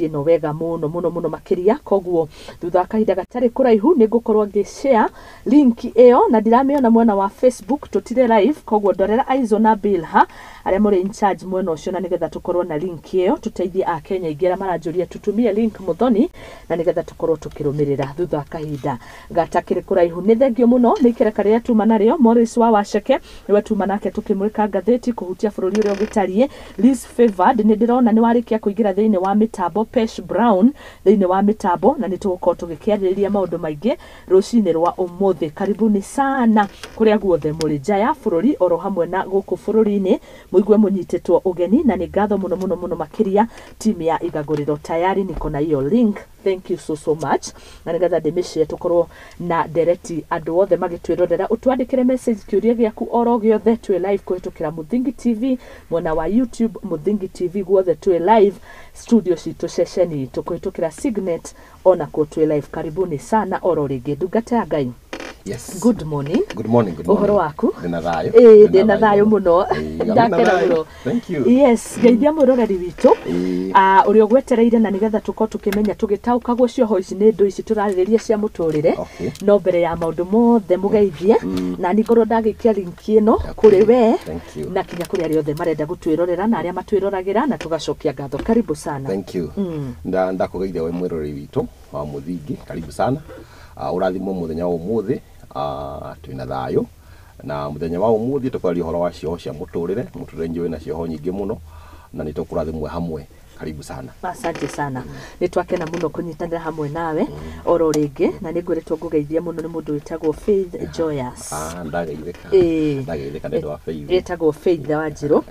Ĩno wega mũno mũno mũno makĩria. Koguo thutha wa kahinda gatarĩ kũraihu nĩ ngũkorwo ngĩ-share link ĩyo, na ndiramĩona mwena wa Facebook, tũtirĩ live. Koguo ndorera Aizo na Bilha arĩa mũrĩ in charge mwena ũcio, na nĩgetha tũkorwo na link ĩyo tũteithie Akenya aingĩ arĩa maranjũria tũtumie link Mũthoni, na nĩgetha tũkorwo tũkĩrũmĩrĩra thutha wa kahinda gatakĩrĩ kũraihu. Nĩ thengio mũno nĩ ikereka rĩrĩa tuma narĩo. Morris wa Waceke nĩwe tuma nake tũkĩmũrĩka ngathĩti kũhutia bũrũri ũrĩa ũgĩtariĩ. Liz Favored, nĩ ndĩrona nĩ warĩkia kũingĩra thĩinĩ wa mĩtambo. Pesh Brown thĩinĩ wa mĩtambo, na nĩ tũgũkorwo tũgĩkĩarĩrĩria maũndũ maingĩ rũcinĩ rwa ũmũthĩ. Karibuni sana kũrĩa guothe mũrĩ nja ya bũrũri oro hamwe na gũkũ bũrũri-inĩ, mũigue mũnyitĩtwo ũgeni, na nĩ ngatho mũno mũno mũno makĩria timu ya Igagũrĩro. Tayari niko na hiyo link, thank you so so much, na nĩgetha ndĩmĩshare tũkorwo na ndereti andũ othe magĩtwĩrorera. Ũtwandĩkĩre message kĩũria gĩaku oro gĩothe. Twĩ live kũhĩtũkĩra Mũthingi TV mwena wa YouTube, Mũthingi TV guothe twĩ live, studio citũ, ceceni itũ kũhĩtũkĩra Signet onakuo twĩ live. Karibuni sana oro rĩngĩ, ndungata ya Ngai. Yes. Good morning. Good morning, good morning. Ũhoro waku? Ndĩna thayũ. Ĩĩ, ndĩna thayũ mũno. Ĩĩ, ndakena ndĩna thayũ. mũno. Thank you. Yes, ngeithia mwĩroreri witũ ũrĩa ũgwetereire, na nĩgetha tũkorwo tũkĩmenya tũgĩtaũkagwo cioho ici nĩ ndũ ici tũrarĩrĩria cia mũtũrĩre. No mbere ya maũndũ mothe mũgeithie, na ningorwo ndagĩikia link ĩno kũrĩ we Thank you. na kinya kũrĩ arĩa othe marenda gũtwĩrorera na arĩa matwĩroragĩra, na tũgacokia ngatho. Karibu sana. Thank you. Ndakũgeithia we mwĩroreri witũ wa Mũthingi, karibu sana. Ũrathimwo mũthenya wa ũmũthĩ, twĩna thayũ. Na mũthenya wa ũmũthĩ tũkwaria ũhoro wa cioho cia mũtũrĩre, mũtũrĩre njũĩ na cioho nyingĩ mũno, na nĩ tũkũrathimwo hamwe. Karibu sana. Asante sana, nĩ twakena mũno kũnyitanĩra hamwe nawe oro rĩngĩ, na nĩ ngũrĩtwo ngũgeithia mũno nĩ mũndũ wĩtagwo Faith Joyous. Ah, ndageithĩka. Ndageithĩka nĩ ũndũ wa Faith. Ĩtagwo Faith Wanjirũ,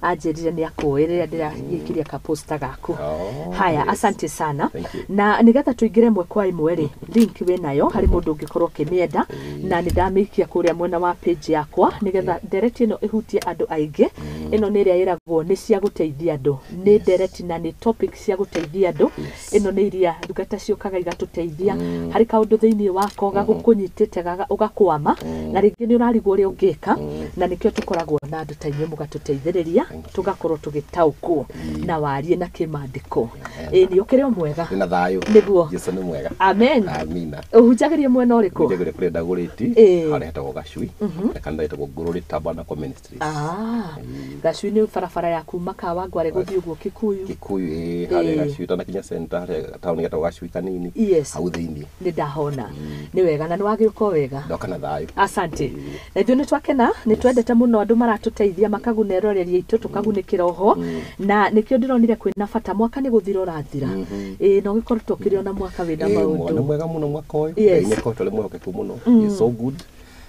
anjĩrire nĩ akũĩ rĩrĩa ndĩragĩkiria kaposta gaku. Oh, haya. Yes. Asante sana. Thank you. Na nĩgetha tũingĩre ĩmwe kwa ĩmwe rĩ, link wĩ nayo harĩ mũndũ ũngĩkorwo ũkĩmĩenda, na nĩ ndamĩikia kũrĩa mwena wa page yakwa nĩgetha ndereti ĩno ĩhutie andũ aingĩ. Ĩno nĩ ĩrĩa ĩragwo nĩ cia gũteithia andũ, nĩ ndereti na nĩ topic cia gũteithia andũ. Ĩno nĩ iria ndungata ciũkaga igatũteithia harĩ kaũndũ thĩinĩ wako gagũkũnyitĩte ũgakwama, na rĩngĩ nĩ ũrarigwo ũrĩa ũngĩka, na nĩkĩo tũkoragwo na andũ ta inyuĩ mũgatũteithĩrĩria tũgakorwo tũgĩtaũkwo na warie na kĩmandĩko. Ĩĩ, nĩ ũkĩrĩ o mwega? Ndĩna thayũ. Nĩguo. Jesu nĩ mwega. Amen. Amina. Ũhunjagĩrie mwena ũrĩkũ? Njagĩrĩire kũrĩa Ndagũrĩti, harĩa hetagwo Gacui, na kanitha ĩtagwo Glory Tabernacle Ministries. Ah, Gacui nĩ barabara ya kuma Kawangware gũthiĩ ũguo Kikuyu? Kikuyu, ĩĩ, harĩa Gacui tanakinya center, harĩa taũni getagwo Gacui kanini. Hau thĩinĩ. Nĩ ndahona, nĩ wega, na nĩ wagĩũka o wega. Ndoka na thayũ. Asante, na ithuĩ nĩ twakena, nĩ twendete mũno andũ maratũteithia makaguna eroreri aitũ, tũkagunĩkĩra oho, na nĩkĩo ndĩronire kwĩna bata. Mwaka nĩ gũthira ũrathira, ĩĩ, na ũgĩkoretwo ũkĩrĩ ona mwaka wĩna Ĩĩ, nĩ maũndũ mwega mũno mwaka ũyũ. Ngai nĩ akoretwo arĩ mwĩhokeku mũno. He is so good,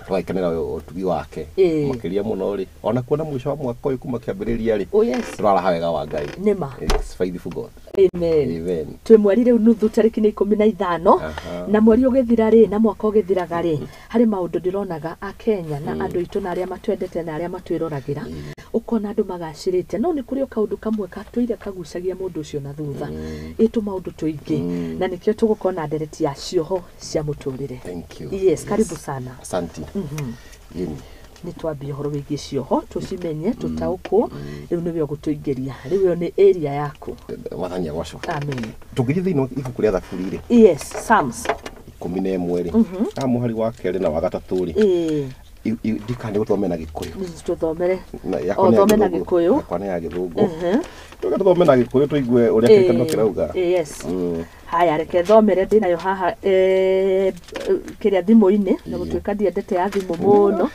tũgagĩkenera ũtugi wake makĩria mũno rĩ, ona kuona mũico wa mwaka ũyũ kuma kĩambĩrĩria rĩ, Oh yes. tũraraha wega wa Ngai. Nĩma. It's faithful God. Amen. Amen. Twĩ mweri rĩu nuthu, tarĩki nĩ 15. Na mweri ũgĩthira rĩ, na mwaka ũgĩthiraga rĩ, harĩ maũndũ ndĩronaga Akenya na andũ aitũ na arĩa matwendete na arĩa matwĩroragĩra, ũkona andũ magacĩrĩte, no nĩ kũrĩ o kaũndũ kamwe katũire kagucagia mũndũ ũcio na thutha, ĩ tũmaũndũ tũingĩ, na nĩkĩo tũgũkorwo na ndereti ya cioho cia mũtũrĩre. Thank you. Yes, karibu sana. Asante. Ĩni. Nĩ twambie ũhoro wĩgiĩ cioho, tũcimenye, tũtaũkwo. Rĩu nĩwe ũgũtũingĩria, rĩu ĩyo nĩ area yaku. Mwathani agocwo. Amen. Tũngĩthiĩ thĩinĩ wa ibuku rĩa Thaburi rĩ, Yes, Psalms. 11 rĩ, haha mũhari wa kerĩ na wa gatatũ rĩ, ndikana nĩ gũthome na Gĩkũyũ. Tũthomere. Na yakwa O nĩ ya thome na Gĩthũngũ. Gĩkũyũ. Yakwa nĩ ya Gĩthũngũ. Tũge tũthome na Gĩkũyũ tũigue ũrĩa kĩrĩkanĩro kĩrauga. Yes. Haya, reke thomere, ndĩnayo haha kĩrĩa thimũ-inĩ, na gũtuĩka ndiendete ya thimũ mũno.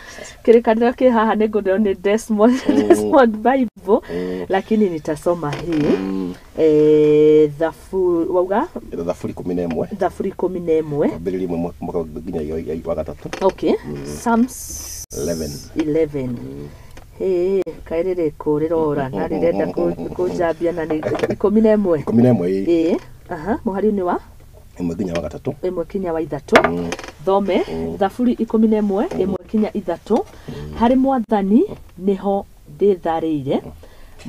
Kĩrĩkanĩro kĩ haha nĩ ngũneo nĩ Desmond Bible, lakini nitasoma hii. Wauga? Thaburi 11. Thaburi 11. Kwambĩrĩria ĩmwe mwaka nginya wa gatatũ. Okay, Psalms 11. 11. Hĩ, kaĩ rĩrĩkũ rĩrora na rĩrenda kũnjambia, na nĩ 11? 11, ĩĩ. Ĩĩ, aha, mũhari-inĩ wa? 1 nginya wa gatatũ. 1 kinya wa 3. Thome Thaburi 11, 1 kinya 3. Harĩ Mwathani nĩho ndĩtharĩire,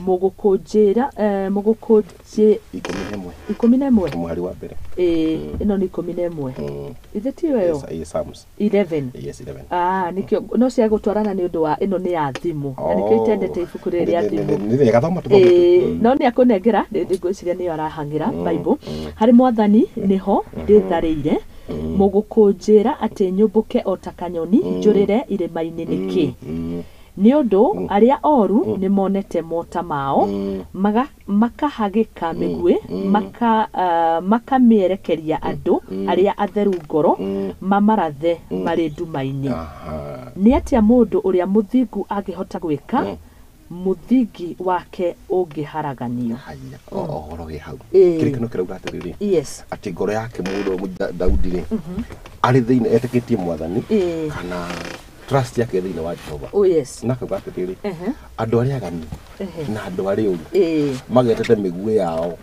mũgũkũnjĩra, mũgũkũnjĩ 11. 11. Mũhari wa mbere. Ĩĩ, ĩno nĩ 11. Ithe tiyo ĩyo? Yes, yes, Psalms. 11. Yes, 11. Ah, nĩkĩo no cia gũtwarana nĩ ũndũ wa ĩno nĩ ya thimũ na nĩkĩo itendete ibuku rĩrĩ rĩa thimũ. Nĩ rĩega, thoma tũthome. Ĩĩ, no nĩ akũnengera, ngwĩciria nĩyo arahang'ĩra Bible. Harĩ mwathani nĩho ndĩtharĩire, mũgũkũnjĩra atĩ nyũmbũke o ta kanyoni njũrĩre irĩma-inĩ nĩkĩ? Nĩ ũndũ arĩa oru nĩ monete mota mao, makahagĩka mĩguĩ, makamĩerekeria andũ arĩa atheru ngoro, mamarathe marĩ nduma-inĩ. Nĩ atĩa mũndũ ũrĩa mũthingu angĩhota gwĩka mũthingi wake ũngĩharaganio? Haya, ũhoro wĩ hau. Ĩĩ. Kĩrĩkano kĩrauga atĩrĩrĩ, Yes. atĩ ngoro yake mũndũ Daudi rĩ, arĩ thĩinĩ etĩkĩtie mwathani, Ĩĩ. kana trust yake thĩinĩ wa Jehova, Oh yes. na akauga atĩrĩrĩ, Ehe. andũ arĩa aganu na andũ arĩa ũru magetete mĩguĩ yao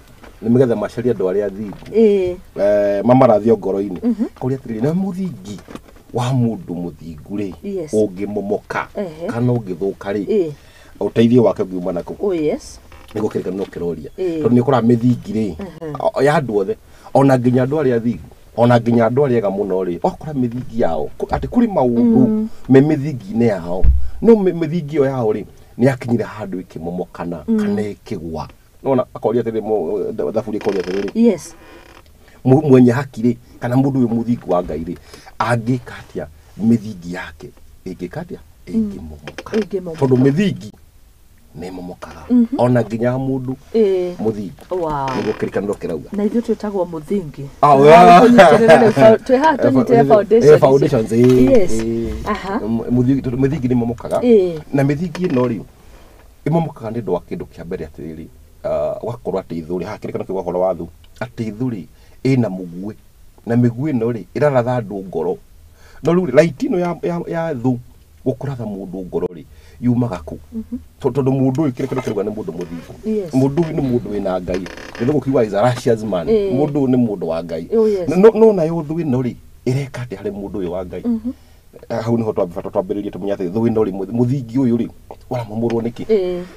nĩ nĩgetha macarie andũ arĩa athingu, mamarathio ngoro-inĩ. Kũrĩa atĩrĩrĩ, na mũthingi wa mũndũ mũthingu rĩ, ũngĩmomoka kana ũngĩthũka rĩ, ũteithio wake ũngiuma nakũ? Oh yes. Nĩguo kĩrĩkanĩro kĩroria, tondũ nĩ ũkoraga mĩthingi rĩ ya andũ othe, ona nginya andũ arĩa athingu, ona nginya andũ arĩa ega mũno rĩ, wakora mĩthingi yao atĩ kũrĩ maũndũ me mĩthingi-inĩ yao, no mĩthingi ĩyo yao rĩ, nĩ yakinyire handũ ĩkĩmomokana kana ĩkĩgwa. Nona akoria atĩrĩ, thaburi ĩkoria atĩrĩrĩ, mwenye haki rĩ, kana mũndũ ũyũ mũthingu wa Ngai rĩ, angĩka atĩa mĩthingi yake ĩngĩka atĩa ĩngĩmomoka? Ĩngĩmomoka. Tondũ mĩthingi nĩ ĩmomokaga ona nginya ya mũndũ mũthingu. Nĩguo kĩrĩkanĩro kĩrauga. Na ithuĩ twĩtagwo mũthingi. Ah, Haha yeah. tũnyitĩrĩre rĩu twĩ haha tũnyitĩrĩre foundations. Foundations, ĩĩ, Yes. ĩĩ. Aha. Mũthingi, tondũ mĩthingi nĩ ĩmomokaga, na mĩthingi ĩno rĩ, ĩmomokaga nĩ ũndũ wa kĩndũ kĩa mbere atĩrĩrĩ, ũgakorwo atĩ thũ rĩ, haha kĩrĩkanĩro kĩuga ũhoro wa thũ, atĩ thũ rĩ ĩna mũguĩ, na mĩguĩ ĩno rĩ ĩraratha andũ ngoro. No rĩu rĩ, right ĩno ya thũ gũkũratha mũndũ ngoro rĩ, yumaga kũ? Tondũ mũndũ ũyũ, kĩrĩkanĩro kĩrauga nĩ mũndũ mũthingu, mũndũ ũyũ nĩ mũndũ wĩna Ngai, gĩthũngũ kiuga is a righteous man. Mũndũ ũyũ nĩ mũndũ wa Ngai. Oh, yes. No nayo thũ ĩno rĩ, ĩreka atĩa harĩ mũndũ ũyũ wa Ngai? Hau nĩho twambata twambĩrĩrie tũmenye atĩ thũ ĩno rĩ, mũthingi ũyũ rĩ, ũramomorwo nĩkĩ?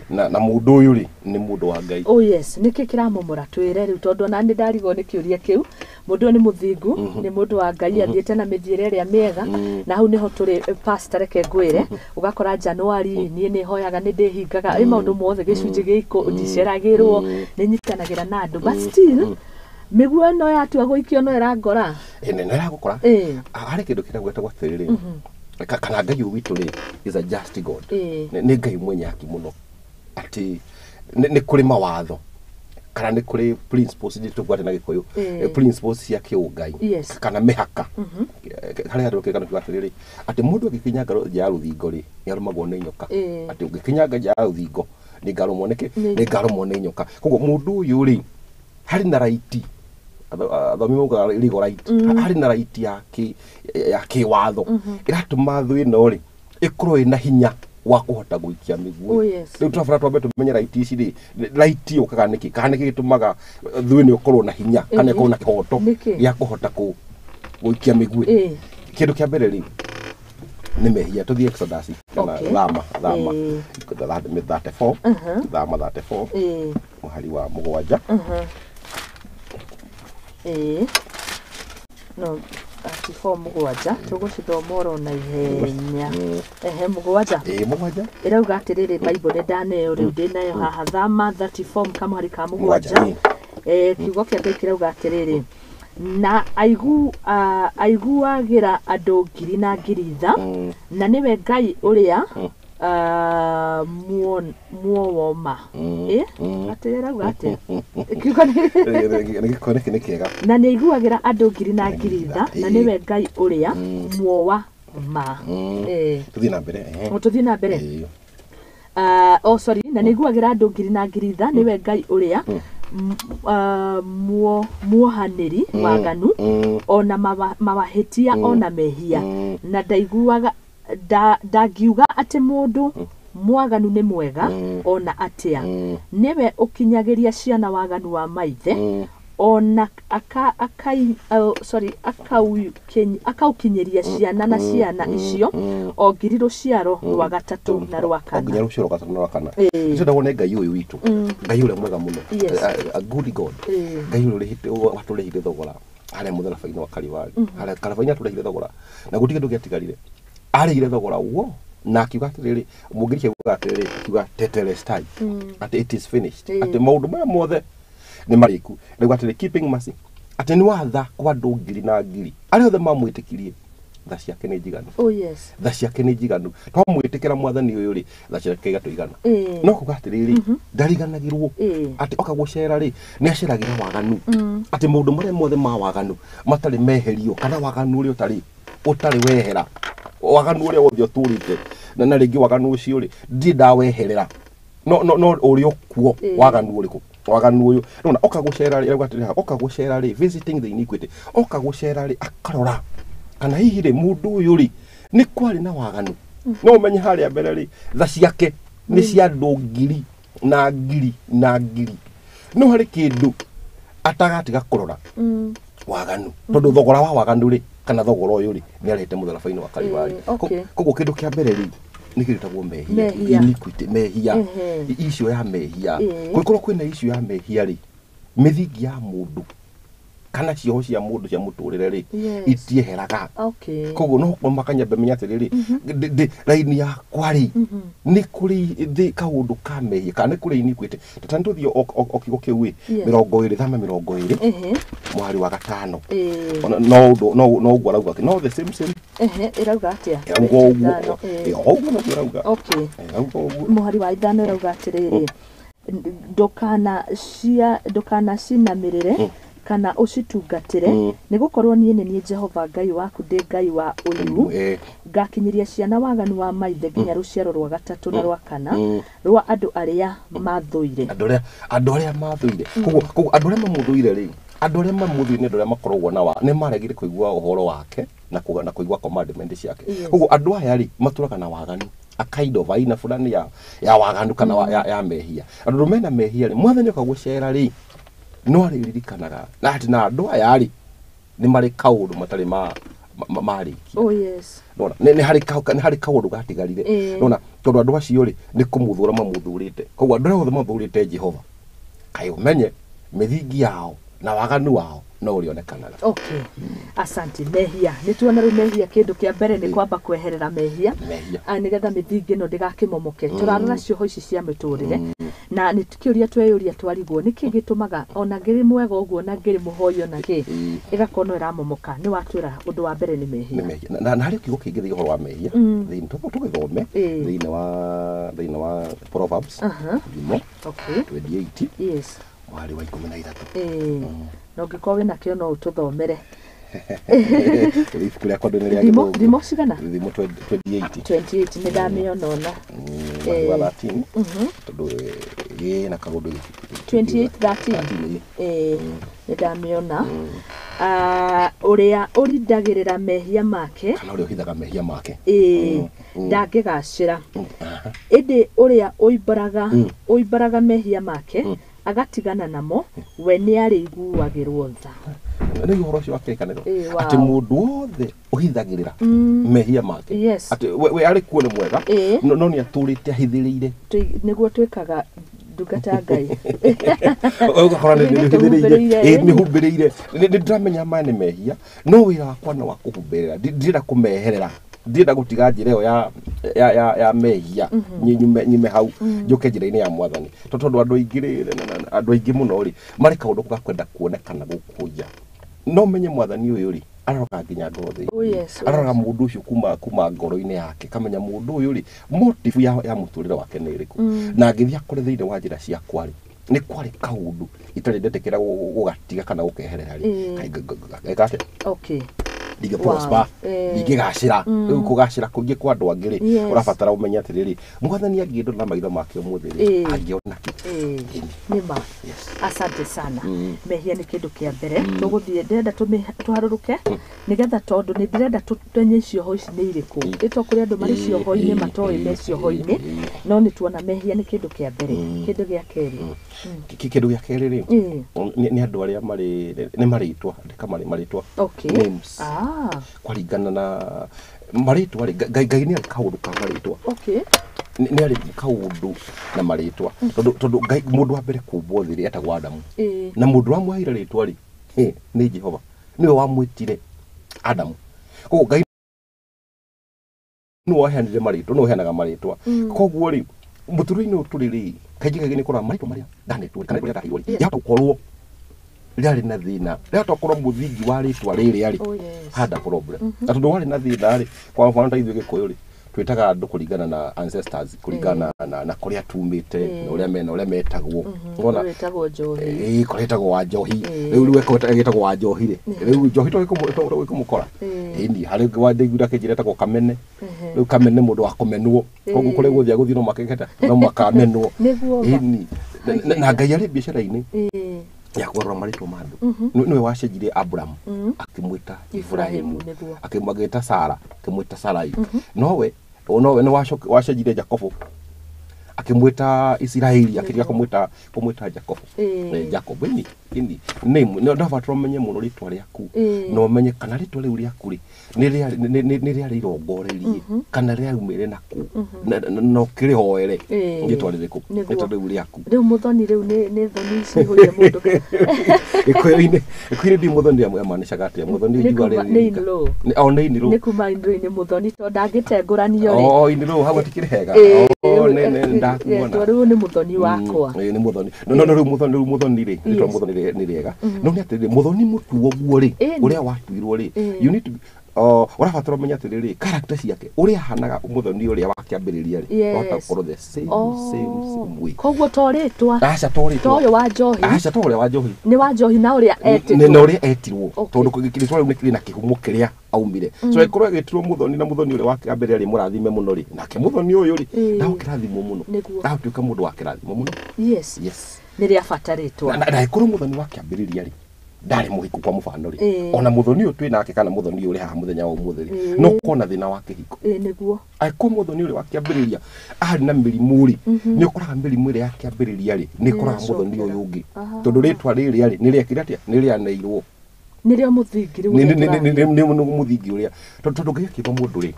Na mũndũ ũyũ rĩ, nĩ mũndũ wa Ngai. Oh yes, nĩkĩ kĩramomora? Twĩre rĩu, tondũ ona nĩ ndarigwo nĩ kĩũria kĩu. Mũndũ ũyũ nĩ mũthingu, nĩ mũndũ wa Ngai, athiĩte na mĩthiĩre ĩrĩa mĩega, na hau nĩho tũrĩ. Pastor, reke ngwĩre, ũgakora Januari niĩ nĩ hoyaga, nĩ ndĩhingaga ĩ maũndũ mothe, gĩcunjĩ gĩkũ ndiceragĩrwo, nĩ nyitanagĩra na andũ, but still mĩguo ĩno yatua gũikio no ĩrangora. Ĩ, nĩ ĩragũkora. Harĩ kĩndũ kĩragwo gĩtagwo atĩrĩrĩ, kana Ngai ũyũ witũ rĩ, is a just God. Nĩ Ngai mwenye haki mũno, atĩ nĩ kũrĩ mawatho kana nĩ kũrĩ principles tũgwate na Gĩkũyũ, principles cia kĩũngai, kana mĩhaka. Harĩ handũ kĩrĩkanĩro kiuga atĩrĩrĩ, atĩ mũndũ angĩkinyanga nja ya rũthingo rĩ, nĩ arũmagwo nĩ nyoka. Atĩ ũngĩkinyanga nja ya rũthingo, nĩ ngarũmwo nĩkĩ? Nĩ ngarũmwo nĩ nyoka. Koguo mũndũ ũyũ rĩ, harĩ na right, athomi maugaga legal right, harĩ na right ya kĩwatho ĩratũma thũ ĩno rĩ ĩkorwo ĩna hinya wa kũhota gũikia mĩguĩ. Oh, yes. Rĩu tũrabatara twambe tũmenye right ici rĩ, right yũkaga nĩkĩ, kana nĩkĩ gĩtũmaga thũ ĩno ĩkorwo na hinya kana ĩkorwo na kĩhoto Nĩkĩ? gĩa kũhota gũikia mĩguĩ? Kĩndũ kĩa mbere rĩ, nĩ mehia. Tũthiĩ Exodus kana Thama 34, Thama 34, mũhari wa 7. Ĩĩ, no 34 7, tũgũcithoma oro na ihenya. Ehe, 7. Ĩĩ, 7. Ĩrauga atĩrĩrĩ, Bible nĩ ndaneo rĩu, ndĩnayo haha, Thama 34 kamũhari ka 7. 7. Kiugo kĩa Ngai kĩrauga atĩrĩrĩ, na aiguagĩra andũ ngiri na ngiri tha, na nĩwe Ngai ũrĩa muowoma. Atĩ ĩrauga atĩa kiugo Nĩ gĩko nĩkĩ nĩ kĩega. Na nĩ aiguagĩra andũ ngiri na ngiri tha, na nĩwe Ngai ũrĩa muowa ma. Tũthiĩ na mbere, ehe. Tũthiĩ na mbere. Oh sorry, na nĩ iguagĩra andũ ngiri na ngiri tha, nĩwe Ngai ũrĩa muohanĩri waganu ona mawahĩtia ona mehia, na ndaiguaga ndangiuga atĩ mũndũ mwaganu nĩ mwega ona atĩa. Nĩwe ũkinyagĩria ciana waganu wa maithe. Ona sorry, akaukinyĩria ciana na ciana icio o ngiri rũciaro rwa gatatũ na rwa O kana. nginya rũciaro rwa gatatũ na rwa kana. Ĩĩ. Tũndagwo nĩ Ngai ũyũ witũ, Ngai ũrĩa mwega mũno. Yes. A good God. Ĩĩ. Ngai ũrĩa watũrĩhire thogora harĩa mũtharaba-inĩ wa Kalivari. Harĩa Kalivari atũrĩhire thogora na gũtirĩ kĩndũ gĩatigarire. Arĩhire thogora ũguo na akiuga atĩrĩrĩ, mũngiriki akiuga atĩrĩrĩ, akiuga tetelestai, atĩ it is finished. Ĩĩ. Atĩ maũndũ maya mothe nĩ marĩku. Rĩu atĩrĩ, keeping mercy, atĩ nĩ watha kwa andũ ngiri na ngiri arĩa othe mamwĩtĩkirie, tha ciake nĩ njiganu. Oh yes. Tha ciake nĩ njiganu. Twamwĩtĩkĩra mwathani ũyũ rĩ, tha ciake igatũigana. Ĩĩ. No kuga atĩrĩrĩ, ndariganagĩrwo. Ĩĩ. Atĩ oka gũcera rĩ, nĩ aceragĩra waganu, atĩ maũndũ marĩa mothe ma waganu matarĩ meherio, kana waganu ũrĩa ũtarĩ wehera, waganu ũrĩa wothe ũtũrĩte na rĩngĩ waganu ũcio rĩ, ndirĩ ndaweherera, no ũrĩ okuo. Ĩĩ. Waganu ũrĩkũ? Waganu ũyũ nona oka gũcera rĩ, arauga atĩrĩ, oka gũcera rĩ, visiting the iniquity, oka gũcera rĩ, akarora kana hihi rĩ, mũndũ ũyũ rĩ, nĩ kwarĩ na waganu. No ũmenye harĩa mbere rĩ, tha ciake nĩ cia andũ ngiri na ngiri na ngiri, no harĩ kĩndũ atagatiga kũrora, waganu, tondũ thogora wa waganu rĩ, kana thogora ũyũ rĩ, nĩ arĩhĩte mũtharaba-inĩ wa Kalivari. Ĩĩ, okay. Koguo kĩndũ kĩa mbere rĩ, nĩ kĩndũ gĩtagwo mehia. Mehia. Iniquity, mehia. Ehe. Icio ya mehia. Ĩĩ. Kũngĩkorwo kwĩna icio ya mehia rĩ, mĩthingi ya mũndũ kana cioho cia mũndũ cia mũtũrĩre rĩ, Yes. itieheraga. Okay. Koguo no makanyambe menya atĩrĩrĩ, raini yakwa rĩ, nĩ kũrĩ thĩ kaũndũ ka mehia kana nĩ kũrĩ iniquity. Ta nĩ tũthiĩ o kiugo kĩu ĩ, Yes. 20, thama 20, Ehe. mwari wa gatano. Ĩĩ. Ona no ũndũ no ũguo arauga, no the same same. Ehe, ĩrauga atĩa? Ĩrauga ũguo. Ithano, ĩĩ. Ĩ, o ũguo noguo ĩrauga. Okay. Ĩrauga ũguo. Mũhari wa 5 ĩrauga atĩrĩrĩ, ndũkanacinamĩrĩre kana ũcitungatĩre, nĩ gũkorwo niĩ nĩ niĩ Jehova Ngai waku, ndĩ Ngai wa ũiru, ngakinyĩria ciana waganu wa maithe nginya rũciaro rwa gatatũ na rwa kana rwa andũ arĩa mathũire. Andũ arĩa mathũire. Koguo andũ arĩa mamũthũire rĩ, andũ arĩa mamũthũire nĩ andũ arĩa makoragwo na wa nĩ maregire kũigua ũhoro wake na kũigua commandment ciake. Yes. Koguo andũ aya rĩ, matũraga na waganu, a kind of aina fulani ya waganu kana ya mehia. Andũ mena mehia rĩ, mwathani oka gũcera rĩ, no arĩririkanaga na atĩ na andũ aya rĩ, nĩ marĩ kaũndũ matarĩ marĩkia. Oh yes. Nona nĩ harĩ kaũndũ gatigarire. Ĩĩ. Nona tondũ andũ acio rĩ, nĩ kũmũthũra mamũthũrĩte. Koguo andũ arĩa othe mathũrĩte Jehova, kaĩ ũmenye mĩthingi yao na waganu wao no ũrĩonekanaga. Okay, asante. Mehia, nĩ tuona rĩu mehia, kĩndũ kĩa mbere nĩ kwamba kweherera mehia. Mehia. Ah, nĩgetha mĩthingi ĩno ndĩgakĩmomoke. Tũrarora cioho ici cia mĩtũrĩre na nĩ kĩũria tweyũria twarigwo nĩkĩ gĩtũmaga ona ngĩrĩ mwega ũguo na ngĩrĩ mũhoi ona kĩ, ĩgakorwo no ĩramomoka. Nĩ watwĩra ũndũ wa mbere nĩ mehia. Nĩ mehia. Na harĩ kiugo kĩngĩ thĩinĩ ũhoro wa mehia, thĩinĩ tũgĩthome thĩinĩ wa Proverbs, Thimo 28, mwari wa 13. Ĩĩ, na ũngĩkorwo wĩna kĩo no ũtũthomere. Ibuku rĩakwa ndũ nĩ rĩa Thimo Gĩthũngũ. Thimo cigana? Thimo 28. 28, nĩ ndamĩona ona. Mwari wa 13, tondũ ĩna kaũndũ. 28 13. 13. Ĩĩ, nĩ ndamĩona. Ah, ũrĩa ũrindagĩrĩra mehia make, Kana ũrĩa ũhithaga mehia make, ĩĩ, ndangĩgacĩra, ĩndĩ ũrĩa ũimbaraga mehia make agatigana namo, we nĩ arĩiguagĩrwo tha. Nĩ ũhoro ũcio wa kĩrĩkanĩro, Ĩĩ, wow. atĩ mũndũ wothe ũhithagĩrĩra mehia make, atĩ we arĩ kuo nĩ mwega, no nĩ atũrĩte ahithĩrĩire. Nĩguo twĩkaga ndungata ya Ngai. Ũgakora nĩ Nĩ nĩ tũhumbĩrĩire, hithĩrĩire, ĩĩ. Nĩ humbĩrĩire. Nĩ ndĩramenya maya nĩ mehia, no wĩra wakwa nĩ wa kũhumbĩrĩra. Ndirenda kũmeherera, ndirenda gũtiga njĩra ĩyo ya mehia, nyume hau njũke njĩra-inĩ ya mwathani. Tondũ andũ aingĩ rĩ, andũ aingĩ mũno rĩ, marĩ kaũndũ ga kwenda kuonekana gũkũ nja, no menye mwathani ũyũ rĩ, aroraga nginya ngoro thĩinĩ. Oh, yes, oh, Aroraga mũndũ ũcio kuma ngoro-inĩ yake, kamenya mũndũ ũyũ rĩ, motive ya mũtũrĩre wake nĩ ĩrĩkũ, na angĩthiĩ akore thĩinĩ wa njĩra ciakwa rĩ, nĩ kwarĩ kaũndũ itarĩ ndetĩkĩra gũgatiga kana gũkeherera rĩ, kaĩ eka atĩa? Okay. Ndingĩ prosper, ndingĩgacĩra. Rĩu kũgacĩra kũingĩ kwa andũ angĩ rĩ, ũrabatara ũmenye atĩrĩrĩ, mwathani angĩndora na maitho make ũmũthĩ rĩ, angĩona kĩ? Nĩma. Asante sana. Mehia nĩ kĩndũ kĩa mbere tũgũthiĩ, ndĩrenda tũharũrũke nĩgetha, tondũ nĩ ndĩrenda tũmenye cioho ici nĩ irĩkũ. Ĩto kũrĩ andũ marĩ cioho-inĩ matoĩ me cioho-inĩ, no nĩ tuona mehia nĩ kĩndũ kĩa mbere. Kĩndũ gĩa kerĩ? Kĩndũ gĩa kerĩ rĩ, nĩ andũ arĩa marĩ nĩ marĩtwa, andĩka marĩtwa. Names. Kũringana na marĩtwa rĩ, Ngai nĩ arĩ kaũndũ ka marĩtwa. Nĩ arĩ kaũndũ na marĩtwa, tondũ Ngai, mũndũ wa mbere kũmbwo thĩ rĩ, etagwo Adamu. Na mũndũ wamũheire rĩtwa rĩ, nĩ Jehova, nĩwe wamwĩtire Adamu. Koguo Ngai nĩwe waheanire marĩtwa, nĩwe ũheanaga marĩtwa. Koguo rĩ, mũtũrĩre-inĩ ũyũ tũrĩ rĩ, kaingĩ kaingĩ nĩ ũkoraga marĩtwa marĩa ndanetwo kana rĩrĩa ndaheirwo rĩ, yahota gũkorwo rĩarĩ na thĩna, rĩahota gũkorwo mũthingi wa rĩtwa rĩrĩa rĩ had a problem. Na tondũ warĩ na thĩna rĩ, kwa mfano ta ithuĩ Gĩkũyũ rĩ, twĩtaga andũ kũringana na ancestors, kũringana na kũrĩa tumĩte, na ũrĩa mena ũrĩa metagwo. Ũrona? Wĩtagwo Njohi. Ĩĩ, kũrĩa ĩtagwo wa Njohi. Rĩu ĩgĩtagwo wa Njohi rĩ, rĩu Njohi to gĩkũmũkora. Ĩni harĩ ũngĩ wa ndaiguire akĩnjĩra etagwo Kamene. Rĩu Kamene mũndũ wa kũmenwo, koguo kũrĩa guothe agũthiĩ no makeketa no makamenwo. Nĩguo ma. Ĩni na Ngai arĩ biacara-inĩ ya kũgarũra marĩtwa ma andũ. Nĩwe wacenjirie Abraham akĩmwĩta Ibrahimu, akĩmwĩta Sara akĩmwĩta Sarai. Nowe nowe nĩ wacenjirie Jakobo akĩmwĩta Isiraeli, akĩtiga kũmwĩta Jakobo. Jacob. Ini ini name nĩ ndabatara ũmenye mũno rĩtwa rĩaku, na ũmenye kana rĩtwa rĩu rĩaku rĩ nĩ rĩarĩ irongoreirie kana rĩaumĩre naku, na ũkĩrĩhoere rĩtwa rĩrĩkũ, rĩtwa rĩu rĩaku. Rĩu mũthoni, rĩu nĩ thoni cihũire mũndũ. Gĩkũyũ-inĩ ndi mũthoni yamaanishaga atĩa mũthoni? Nĩ njiuga kuma- rĩrĩ nĩ rika. in-law. O nĩ in-law. Nĩ kuma in-law-inĩ mũthoni, tondũ ndangĩtengũranio rĩ. O in-law hau hatikĩrĩ hega. O nĩ ndakuona. Rĩu nĩ mũthoni wakwa. Nĩ mũthoni. No rĩu mũthoni, rĩu mũthoni rĩ, rĩtwa mũthoni nĩ rĩega, no nĩ atĩrĩrĩ, mũthoni mũtuo guo rĩ, ũrĩa watuirwo rĩ, you need to ũrabatara ũmenye atĩrĩrĩ, character ciake, ũrĩa ahanaga mũthoni ũrĩa wa kĩambĩrĩria rĩ, wahota gũkorwo the same same same way. Koguo to rĩtwa? Aca, to rĩtwa. To ũyũ wa Njohi? Aca, to ũrĩa wa Njohi. Nĩ wa Njohi na ũrĩa etĩtwo. Na ũrĩa etirwo, tondũ rĩtwa rĩu nĩ kĩrĩ na kĩhumo kĩrĩa aumire. So ĩkorwo ĩgĩtirwo mũthoni, na mũthoni ũrĩa wa kĩambĩrĩria rĩ, mũrathime mũno rĩ, nake mũthoni ũyũ rĩ, ndagũkĩrathimwo mũno, ndagũtuĩka mũndũ wa kĩrathimo mũno. Yes. Nĩ rĩa bata rĩtwa. Na ĩkorwo mũthoni wa kĩambĩrĩria rĩ ndarĩ mũhiku, kwa mũbano rĩ, ona mũthoni ũyũ twĩ nake kana mũthoni ũyũ ũrĩ haha mũthenya wa ũmũthĩ rĩ, no ũkorwo na thĩna wa kĩhiko. Nĩguo. Angĩkorwo mũthoni ũrĩa wa kĩambĩrĩria arĩ na mĩrimũ rĩ, nĩ ũkoraga mĩrimũ ĩrĩa ya kĩambĩrĩria rĩ nĩ ĩkoraga mũthoni ũyũ ũngĩ, tondũ rĩtwa rĩrĩa rĩ nĩ rĩekire atĩa, nĩ rĩaneirwo. Nĩrĩo mũthingi rĩu. Nĩ Ũrĩa tũraria. nĩ mũthingi ũrĩa, tondũ Ngai akĩmba mũndũ rĩ,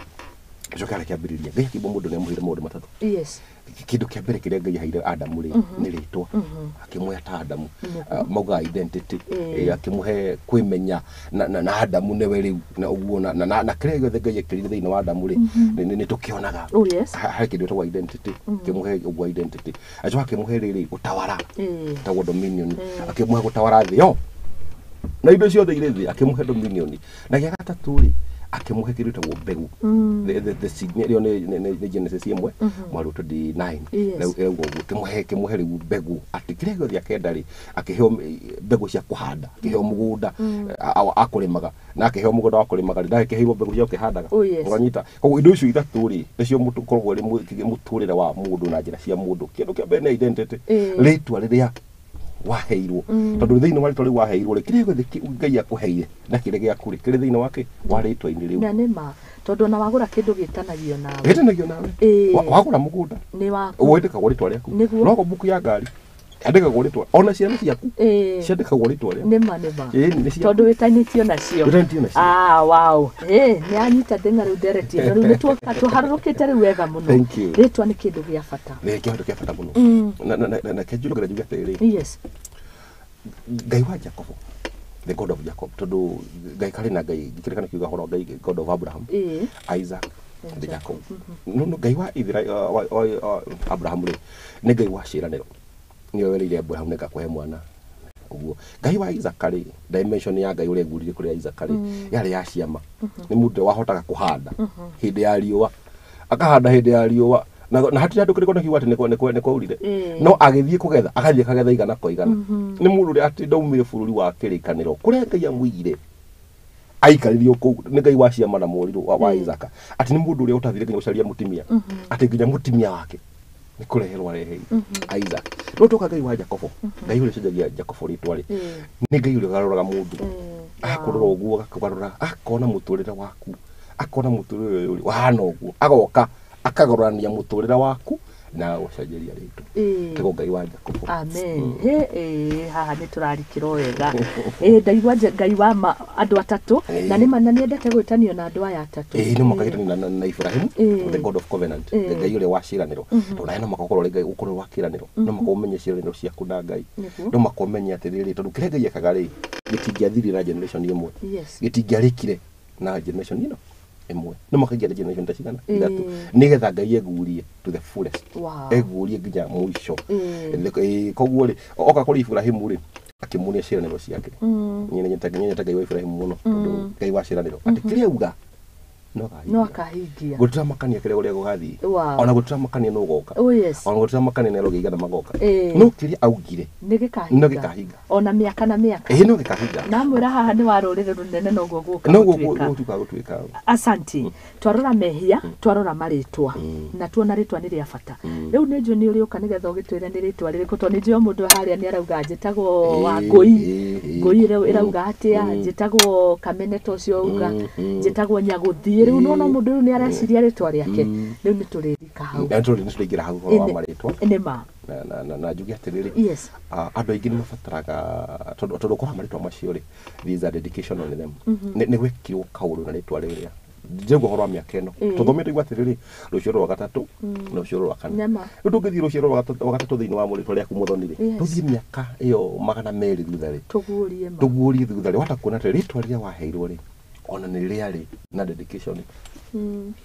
coka harĩa kĩambĩrĩria, Ngai akĩmba mũndũ nĩ amũheire maũndũ matatũ. Kĩndũ kĩa mbere kĩrĩa Ngai aheire Adamu rĩ, nĩ rĩtwa, akĩmũhe ta Adamu. Maugaga identity. Akĩmũhe kwĩmenya na Adamu nĩwe rĩu na ũguo na kĩrĩa gĩothe Ngai ekĩrire thĩinĩ wa Adamu rĩ, nĩ tũkĩonaga. Harĩ kĩndũ gĩtagwo identity, akĩmũhe ũguo identity, acoka akĩmũhe rĩrĩ gũtawara, ĩtagwo dominion, akĩmũhe gũtawara thĩ yo na indo ciothe irĩ thĩ, akĩmũhe dominion. Na gĩa gatatũ rĩ, akĩmũhe kĩndũ gĩtagwo mbegũ. The seed, ĩyo nĩ Genesis 1 mweri 29. Rĩu ĩrauga ũguo, akĩmũhe rĩu mbegũ, atĩ kĩrĩa gĩothe akenda rĩ, akĩheo mbegũ cia kũhanda, akĩheo mũgũnda akũrĩmaga, na akĩheo mũgũnda wa kũrĩmaga rĩ, ndagĩkĩheirwo mbegũ cia gũkĩhandaga. Ũranyita? Koguo indo icio ithatũ rĩ, nĩcio ũkoragwo ũrĩ mũtũrĩre wa mũndũ na njĩra cia mũndũ. Kĩndũ kĩa mbere nĩ identity, rĩtwa rĩrĩa waheirwo, tondũ thĩinĩ wa rĩtwa rĩu waheirwo rĩ, kĩrĩa gĩothe Ngai akũheire na kĩrĩa gĩaku rĩ, kĩrĩ thĩinĩ wake wa rĩtwa-inĩ rĩu. Na nĩ ma, tondũ ona wagũra kĩndũ gĩtanagio nawe. Gĩtanagio nawe. Wagũra mũgũnda, Nĩ waku. Wandĩkagwo rĩtwa rĩaku. Nogo mbuku ya ngari yandĩkagwo rĩtwa, ona ciana ciaku ciandĩkagwo rĩtwa rĩaku. Nĩ ma, nĩ ma. Ĩĩ, nĩ ciaku. Tondũ wĩtanĩtio nacio. Wĩtanĩtio nacio. Ah, wow. Nĩ anyita ndĩng'a rĩu ndereti ĩno, rĩu nĩ tuoka tũharũrũkĩte rĩu wega mũno. Thank you. Rĩtwa nĩ kĩndũ gĩa bata. Nĩ kĩndũ kĩa bata mũno. Na kĩnjũrũgĩra njuge atĩrĩrĩ, Ngai wa Jacob, the God of Jacob, tondũ Ngai karĩ na Ngai kĩrĩkana kiuga ũhoro Ngai, God of Abraham, Isaac and Jacob. No Ngai wa Ithira wa Abraham rĩ, nĩ Ngai wa ciĩranĩro, nĩwe werĩire Abraham nĩ ngakũhe mwana ũguo. Ngai wa Isaac rĩ, dimension ya Ngai ũrĩa egurire kũrĩ Isaac rĩ, yarĩ ya ciama. Nĩ mũndũ wahotaga kũhanda hĩndĩ ya riũa, akahanda hĩndĩ ya riũa, na hatirĩ andũ kĩrĩko na kiuga atĩ nĩ kwaurire, no agĩthiĩ kũgetha, agathiĩ akagetha igana kwa igana. Nĩ mũndũ ũrĩa atĩ ndaumire bũrũri wa kĩrĩkanĩro kũrĩa Ngai amũigire. Aikarĩrio kũu nĩ Ngai wa ciama na morirũ wa Isaka, atĩ nĩ mũndũ ũrĩa ũtathire nginya gũcaria mũtumia, atĩ nginya mũtumia wake nĩ kũreherwo areheire Isaac. No toka Ngai wa Jakobo, Ngai ũrĩa ũcenjagia Jakobo rĩtwa rĩ, nĩ Ngai ũrĩa ũgarũraga mũndũ, akũrora ũguo agakũgarũra, akona mũtũrĩre waku, akona mũtũrĩre ũyũ rĩ wahana ũguo, agoka akagarũrania mũtũrĩre waku na agagũcenjeria rĩtwa. Tagwo Ngai wa Jakobo. Amen. He haha nĩ tũrarikĩrwo wega. Ndaigua Ngai wa andũ atatũ, na nĩ ma na nĩendete gwĩtanio na andũ aya atatũ. Ĩĩ, no mũhaka gĩtani na Ibrahim, the God of covenant, Ngai ũrĩa wa ciĩranĩro, tondũ nawe no mũhaka ũkorwo ũrĩ Ngai, ũkorwo wa kĩĩranĩro, no mũhaka ũmenye ciĩranĩro ciaku na Ngai. No mũhaka ũmenye atĩrĩrĩ, tondũ kĩrĩa Ngai ekaga rĩ, gĩtingĩathirire na generation ĩmwe, gĩtingĩarĩkire na generation ĩno ĩmwe, no mũhaka ingĩarĩ generation ta cigana ithatũ, nĩgetha Ngai eguũrie to the fullest, eguũrie nginya mũico. Koguo rĩ, oka kũrĩ Ibrahimu rĩ, akĩmuonia ciĩranĩro ciake. Niĩ nĩnyendete Ngai wa Ibrahimu mũno, tondũ Ngai wa ciĩranĩro, atĩ kĩrĩa auga no akahingia. No akahingia. Gũtiramakania kĩrĩa ũrĩa gũgathiĩ, ona gũtiramakania nũ ũgoka, ona gũtiramakania nĩ arũgĩ igana magoka, no kĩrĩa augire nĩ gĩkahinga. No gĩkahinga. Ona mĩaka na mĩaka. Ĩĩ, no gĩkahinga. Na mwĩra haha nĩ wa rũrĩrĩ rũnene, noguo gũka no gũtuĩka. Gũtuĩka gũtuĩka. Asanti. Twarora mehia, twarora marĩtwa, na tuona rĩtwa nĩ rĩa bata. Rĩu nĩ njũĩ nĩ ũrĩũka nĩgetha ũgĩtwĩre nĩ rĩtwa rĩrĩkũ, tondũ nĩ njũĩ o mũndũ harĩa nĩ arauga njĩtagwo Wangũi, Ngũi ĩrauga atĩa, njĩtagwo Kamene ta ũcio auga, njĩtagwo Nyagũthiĩ. Rĩu nĩwona mũndũ rĩu nĩ areciria rĩtwa rĩake. Rĩu nĩ tũrĩrika hau. Na nĩ tũrĩingĩra hau ũhoro wa marĩtwa. Nĩ ma. Na njuge atĩrĩrĩ, andũ aingĩ nĩ mabataraga, tondũ ũkoraga marĩtwa macio rĩ, there is a dedication on them, nĩ gwekirwo kaũndũ na rĩtwa rĩrĩa. Njĩragwo ũhoro wa mĩaka ĩno tũthomete igua atĩrĩrĩ, rũciaro rwa gatatũ na rũciaro rwa kana. Nĩma. Rĩu tũngĩthiĩ rũciaro rwa gatatũ thĩinĩ wa rĩtwa rĩaku Mũthoni rĩ, tũthiĩ mĩaka ĩyo 200 thutha rĩ, tũguũrie ma. Tũguũrie thutha rĩ, wahota kuona atĩ rĩtwa rĩrĩa waheirwo rĩ, ona nĩ rĩarĩ na dedication.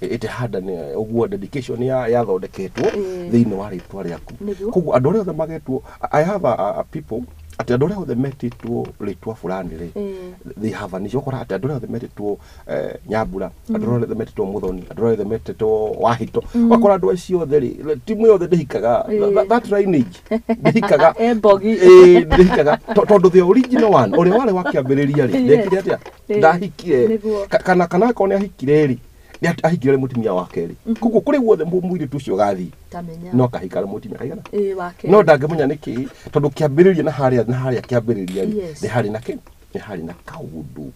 It had an ũguo dedication ya yathondeketwo thĩinĩ wa rĩtwa rĩaku. Koguo andũ arĩa othe magetwo, I have a people, atĩ andũ arĩa othe metĩtwo rĩtwa fulani rĩ, they have an issue. Ũkora atĩ andũ arĩa othe metĩtwo Nyambura, andũ arĩa othe metĩtwo Mũthoni, andũ arĩa othe metĩtwo Wahito, ũgakora andũ acio othe rĩ, timu yothe ndĩhikaga. That lineage ndĩhikaga. Mbogi. Ĩĩ, ndĩhikaga, tondũ the original one ũrĩa warĩ wa kĩambĩrĩria rĩ, ndekire atĩa? Ndahikire. Kana akorwo nĩ ahikire rĩ, nĩ ahikire mũtumia wa kerĩ. Koguo kũrĩ guothe mũirĩtu ũcio ũgathiĩ, Tamenya. no akahika na mũtumia kaigana Wa kerĩ. No ndangĩmenya nĩkĩ, tondũ kĩambĩrĩria na harĩa na harĩa kĩambĩrĩria rĩ, nĩ harĩ na kĩ, nĩ harĩ na kaũndũ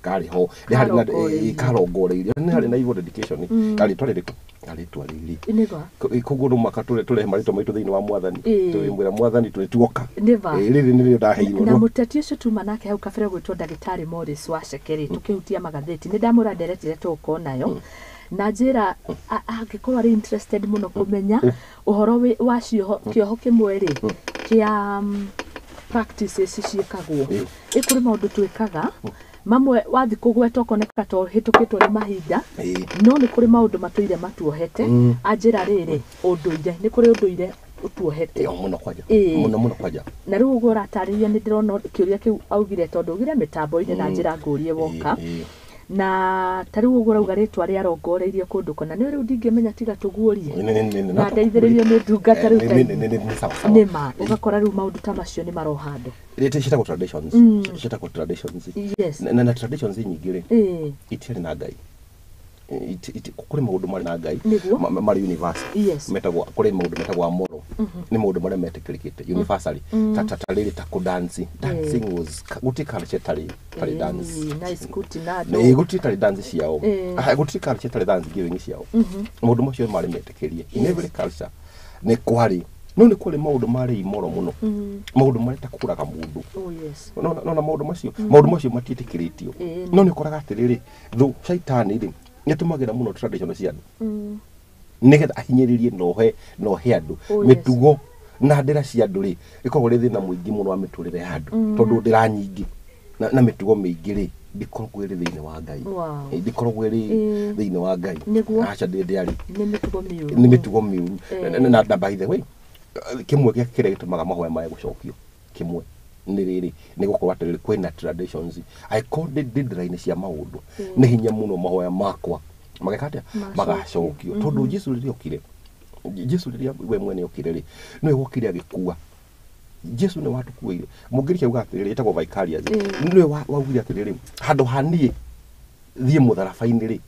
karĩ ho, nĩ harĩ na Karongoreirio. Karongoreirio, nĩ harĩ na evil dedication ya rĩtwa rĩrĩkũ, ya rĩtwa rĩrĩ. Nĩma. Koguo no mũhaka tũrehe marĩtwa maitũ thĩinĩ wa Mwathani, tũrĩmwĩra Mwathani tũrĩ tuoka. Nĩma. Rĩrĩ nĩrĩo ndaheirwo. Na mũteti ũcio tuma nake hau kabere gwĩtwo ndagĩtarĩ Morris Waceke rĩ, tũkĩhutia magathĩti, nĩ ndamwĩra ndereti ĩrĩa tũgũkorwo nayo, na njĩra angĩkorwo arĩ interested mũno kũmenya ũhoro wa cioho, kĩoho kĩmwe rĩ kĩa practices ciĩkagwo. Ĩ kũrĩ maũndũ twĩkaga mamwe wathi kũgweta ũkoneka ta ũhĩtũkĩtwo nĩ mahinda, no nĩ kũrĩ maũndũ matũire matuohete. Anjĩra rĩrĩ, ũndũire, nĩ kũrĩ ũndũire ũtuohete. Ĩĩ, mũno kwanja. Mũno mũno kwanja. Na rĩu ũguo ũratarĩria nĩ ndĩrona kĩũria kĩu augire, tondũ augire mĩtambo-inĩ na njĩra ngũrie woka. Na ta rĩu ũguo ũrauga rĩtwa rĩarongoreirio kũndũ kũna, nĩ rĩu ndingĩmenya tiga tũguũrie na ndeithĩrĩrio nĩ ndungata rĩu ta Nĩ sawa sawa. Nĩ ma ũgakora rĩu maũndũ ta macio nĩ maroha andũ. Rĩtĩ ciĩtagwo traditions. Ciĩtagwo traditions. Na traditions nyingĩ rĩ, itiarĩ na Ngai. Kũrĩ maũndũ marĩ na Ngai, marĩ universal. Metagwo, kũrĩ maũndũ metagwo amoro, nĩ maũndũ marĩa metĩkĩrĩkĩte universally, ta rĩrĩ, ta kũdance. Dancing was gũtirĩ culture ĩtarĩ dance. Nice kuti na Na andũ. Gũtirĩ tarĩ dance ciao. Ah, gũtirĩ culture ĩtarĩ dance giving ciao. Maũndũ macio marĩ metĩkĩrie in every culture, nĩ kwarĩ, no nĩ kwarĩ maũndũ marĩ imoro mũno, maũndũ marĩa ta kũraga mũndũ. No na maũndũ macio matiĩtĩkĩrĩtio. No nĩ ũkoraga atĩrĩrĩ, thũ caitani rĩ, nĩ atũmagĩra mũno tradition cia andũ nĩgetha ahinyĩrĩrie na ohe andũ. Mĩtugo na ndĩra cia andũ rĩ, ĩkoragwo ĩrĩ thĩna mũingĩ mũno wa mĩtũrĩre ya andũ, tondũ ndĩra nyingĩ na mĩtugo mĩingĩ rĩ, ndĩkoragwo ĩrĩ thĩinĩ wa Ngai. Ndĩkoragwo ĩrĩ thĩinĩ wa Ngai. Aca, ndĩarĩ. Nĩ mĩtugo mĩũru. Nĩ mĩtugo mĩũru. Na by the way, kĩmwe gĩa kĩrĩa gĩtũmaga mahoya maya gũcokio kĩmwe nĩ rĩrĩ, nĩ gũkorwo atĩrĩrĩ, kwĩna traditions. Angĩkorwo ndĩ ndĩra-inĩ cia maũndũ, nĩ hinya mũno mahoya makwa mageka atĩa? Macokio. Magacokio, tondũ Jesu rĩrĩa okire, Jesu rĩrĩa we mwene okire rĩ, nĩwe wokire agĩkua. Jesu nĩ watũkuĩire. Mũngĩrĩkia auga atĩrĩrĩ, ĩtagwo vicarious. Nĩwe waugire atĩrĩrĩ, handũ ha niĩ Thiĩ mũtharaba-inĩ rĩ,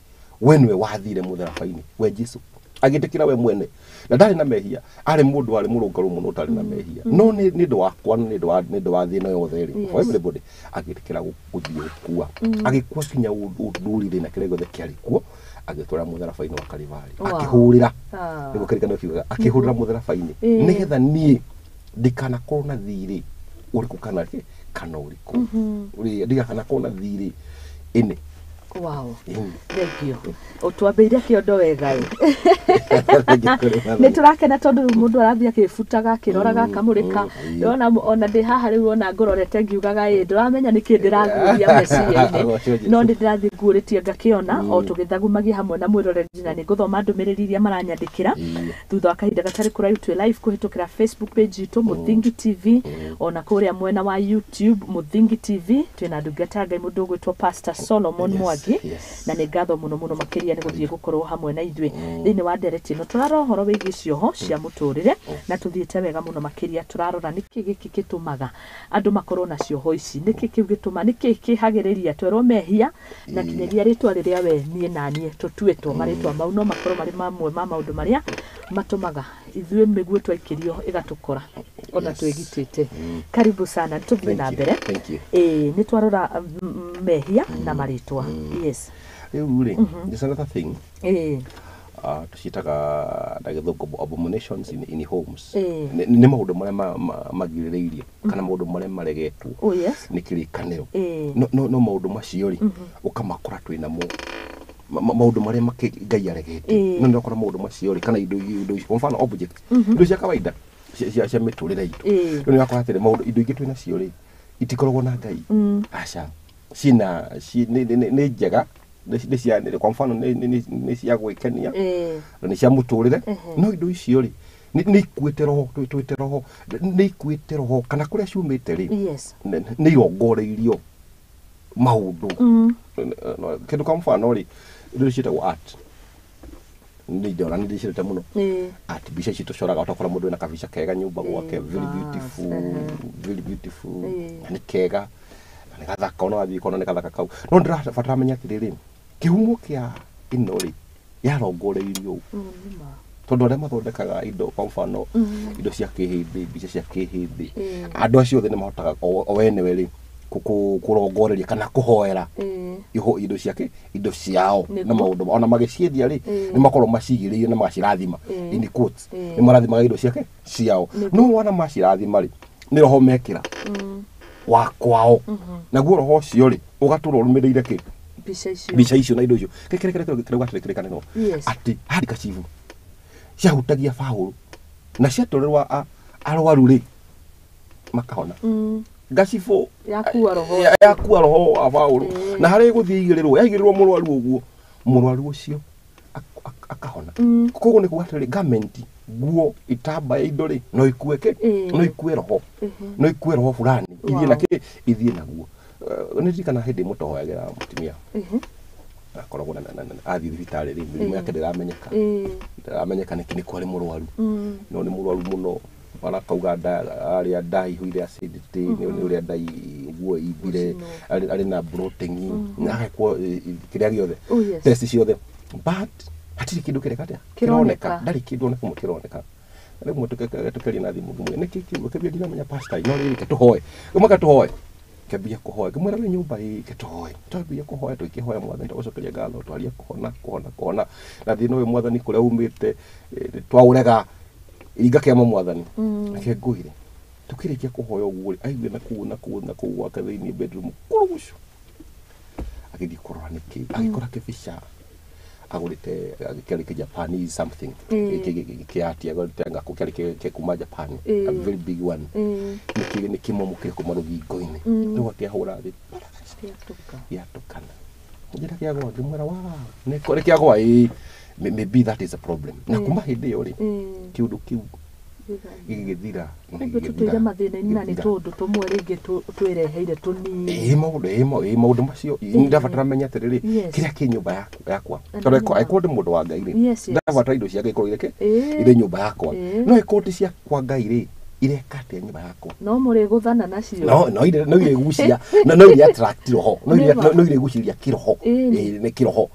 we nĩwe wathire mũtharaba-inĩ, we Jesu agĩtĩkĩra we mwene, na ndarĩ na mehia, arĩ mũndũ warĩ mũrũngarũ mũno ũtarĩ na mehia, no nĩ ũndũ wakwa, nĩ ũndũ wa thĩ ĩno yothe rĩ, for everybody, agĩtĩkĩra gũthiĩ gũkua, agĩkua kinya ndũrĩrĩ na kĩrĩa gĩothe kĩarĩ kuo, agĩtwara mũtharaba-inĩ wa Kalivari, akĩhũrĩra, nĩguo kĩrĩkanĩro kiugaga, akĩhũrĩra mũtharaba-inĩ nĩgetha niĩ ndikanakorwo na thirĩ ũrĩkũ kana kĩ kana ũrĩkũ, ndigakanakorwo na thirĩ ĩnĩ. Wow. Thank you. Ũtwambĩire kĩondo wega ĩ. Nĩ tũrakena tondũ rĩu mũndũ arathiĩ akĩbutaga, akĩroraga, akamũrĩka. Ndĩrona ona ndĩ haha rĩu ona ngũrorete ngiugaga ĩ, ndũramenya nĩkĩ ndĩraguũria meciria-inĩ. No nĩ ndĩrathiĩ nguũrĩtie ngakĩona o tũgĩthagumagia hamwe na mwĩroreri, na nĩ ngũthoma ndũmĩrĩri iria maranyandĩkĩra. Thutha wa kahinda gatarĩ kũraihu twĩ live kũhĩtũkĩra Facebook page itũ Mũthingi TV, ona kũrĩa mwena wa YouTube Mũthingi TV twĩna ndungata ya Ngai mũndũ ũgwĩtwo Pastor Solomon Mwangi. Na nĩ ngatho mũno mũno makĩria nĩ gũthiĩ gũkorwo hamwe na ithuĩ thĩinĩ wa ndereti ĩno. Tũrarora ũhoro wĩgiĩ cioho cia mũtũrĩre na tũthiĩte wega mũno makĩria. Tũrarora nĩkĩ gĩkĩ gĩtũmaga andũ makorwo na cioho ici, nĩkĩ kĩu gĩtũma, nĩkĩ kĩhagĩrĩria twerwo mehia na kinyagia rĩtwa rĩrĩa we niĩ na niĩ tũtuĩtwo. Marĩtwa mau no makorwo marĩ mamwe ma maũndũ marĩa matũmaga ithuĩ mĩguĩ twaikĩrio ĩgatũkora ona twĩgitĩte. Karibu sana, tũthiĩ na mbere. Ĩĩ, nĩ twarora mehia na marĩtwa. Yes. Rĩu rĩ, there's another thing. Tũciĩtaga na gĩthũngũ abominations in homes. Nĩ maũndũ marĩa magirĩrĩirio kana maũndũ marĩa maregetwo nĩ kĩrĩkanĩro. No maũndũ macio rĩ, ũkamakora twĩ namo maũndũ marĩa Ngai aregete. No nĩũrakora maũndũ macio rĩ, kana indo ici, kwa mfano object, indo cia kawaida cia mĩtũrĩre itũ. Rĩu nĩũrakora atĩrĩ, maũndũ indo ingĩ twĩ nacio rĩ, itikoragwo na Ngai. Aca, ciĩna nĩ njega, nĩ cia, kwa mfano nĩ cia gwĩkenia, na nĩ cia mũtũrĩre, no indo icio rĩ, nĩ ikuĩte roho, twĩte roho, nĩ ikuĩte roho, kana kũrĩa ciumĩte rĩ, nĩ irongoreirio maũndũ. Kĩndũ kwa mfano rĩ, indo ciĩtagwo art, nĩ ndĩrona nĩ ndĩciendete mũno. Art, mbica ici tũcoraga, ũtakora mũndũ ena kabica kega nyũmba gwake, very beautiful, very beautiful, na nĩ kega, na nĩ gathaka, ona wathiĩ ũkona nĩ gathaka kau. No ndĩrabatara menya atĩrĩrĩ, kĩhumo kĩa ĩno rĩ, yarongoreirio ũũ. Tondũ arĩa mathondekaga indo, kwa mfano indo cia kĩhĩndĩ, mbica cia kĩhĩndĩ, andũ acio othe nĩ mahotaga o enewe rĩ, kũrongoreria kana kũhoera indo ciake, indo ciao na maũndũ ona magĩciendia rĩ, nĩ makorwo macigĩrĩire na magacirathima, in quotes, nĩ marathimaga indo ciake ciao. No wona macirathima rĩ, nĩ roho mekĩra wa kwao, naguo roho ũcio rĩ, ũgatũra ũrũmĩrĩire kĩ mbica icio na indo icio. Kĩrĩa kĩrĩkanĩro atĩ handikachivu ciahutagia Paũlũ na ciatwarĩrwo arwaru rĩ, makahona. Ngacibũ yakua roho wa Paũlũ, na harĩa ĩgũthiĩ igĩrĩrwo, yaigĩrĩrwo mũrwaru ũguo, mũrwaru ũcio akahona. Koguo nĩ kuga atĩrĩrĩ, garment, nguo, itambaya, indo rĩ, no ikue kĩ, no ikue roho, no ikue roho fulani, ithiĩ na kĩ, ithiĩ naguo. Nĩ ndirikana hĩndĩ ĩmwe twahoyagĩra mũtumia akoragwo na athiĩ thibitarĩ rĩ, mĩrimũ yake ndĩramenyeka, ndĩramenyeka nĩkĩ, nĩ kwarĩ mũrwaru, no nĩ mũrwaru mũno, arakauga arĩa nda ihũire acidity, nĩ ũrĩa nda nguo imbire, arĩ na bloating, na agekwo kĩrĩa gĩothe, test ciothe, but hatirĩ kĩndũ kĩreka atĩa kĩroneka, ndarĩ kĩndũ ona kĩmwe kĩroneka. Rĩmwe tũkĩaria na thimũ ngĩmwĩra nĩkĩ kĩu, kĩambia ndiramenya pastor, no rĩrĩ tũhoe, rĩmwe tũhoe, kĩambia kũhoya, ngĩmwĩra wĩ nyũmba ĩ, tũhoe, twambia kũhoya, tũkĩhoya mwathani, tũgũcokeria ngatho, twaria kũhona, kũhona, kũhona, na thĩna ũyũ mwathani kũrĩa umĩte twaũrega, iringa kĩama mwathani, reke ngwĩre, tũkĩrĩkia kũhoya ũguo rĩ, aiguire na kũu na kũu na kũu gwake thĩinĩ bedroom kũrũgũcũ, agĩthiĩ kũrora nĩkĩ, agĩkora kĩbica agũrĩte kĩarĩ kĩ Japanese something, kĩati agũrĩte ngakũ kĩarĩ kĩ kuma Japan, a very big one, nĩ kĩmomokire kuma rũthingo-inĩ, rĩu akĩhũra thĩ gĩatũkana, njĩra kĩagwa, ngĩmwĩra wa nĩ kĩagwa, ĩ maybe that is a problem. Na kuma hĩndĩ ĩyo rĩ, kĩũndũ kĩu gĩgĩthira. Tũtũire mathĩna-inĩ na nĩ tũũndũ tũmwe rĩngĩ twĩreheire tũnini. Ĩĩ maũndũ macio ndabatara menya atĩrĩrĩ, kĩrĩa kĩ nyũmba yakwa, tondũ angĩkorwo ndĩ mũndũ wa Ngai rĩ, ndabatara indo ciake ikorwo irĩ irĩ nyũmba yakwa, no angĩkorwo ti ciakwa Ngai rĩ, Ireka atia nyũmba yakwa? No mũrĩgũthana nacio. No no ire, no iregucia, no ire attract roho, no ire, no ireguciria kiroho. Nĩ kiroho.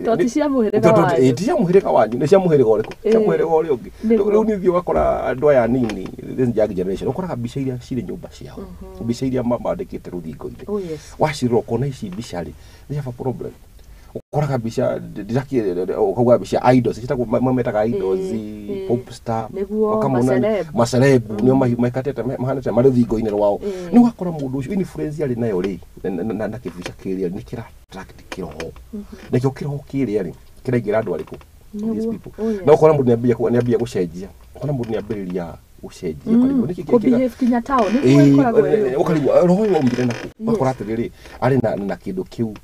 To ti cia mũhĩrĩga wanyu. Ti cia mũhĩrĩga wanyu, nĩ cia mũhĩrĩga ũrĩkũ? Cia mũhĩrĩga ũrĩa ũngĩ. Rĩu nĩ ũthiĩ ũgakora andũ aya nini, this young generation, ũkoraga mbica iria cirĩ nyũmba ciao, mbica iria mandĩkĩte rũthingo-inĩ, Oh yes. wacirora ũkona ici mbica rĩ, they have a problem. Ũkoraga mbica ũkauga mbica idols ciĩtagwo, metaga idols, pop star. Nĩguo, ũkamona maceleb. Maceleb nĩo maikarĩte mahanĩte marĩ rũthingo-inĩ rwao. Nĩ ũgakora mũndũ ũcio influence arĩ nayo rĩ, na kĩbica kĩrĩa nĩ kĩra attract kĩroho, nakĩo kĩroho kĩrĩa rĩ, kĩraingĩra andũ arĩkũ? These people. Oh, yes. Na ũkora mũndũ nĩambia gũcenjia, ũkora mũndũ nĩambĩrĩria gũcenjia, ũkarigwo nĩkĩ Kũbehave kinya tao nĩguo ĩkoragwo ĩrĩ. Ũkarigwo roho ũyũ waumire nakũ. Ũgakora atĩrĩrĩ, arĩ na kĩndũ kĩu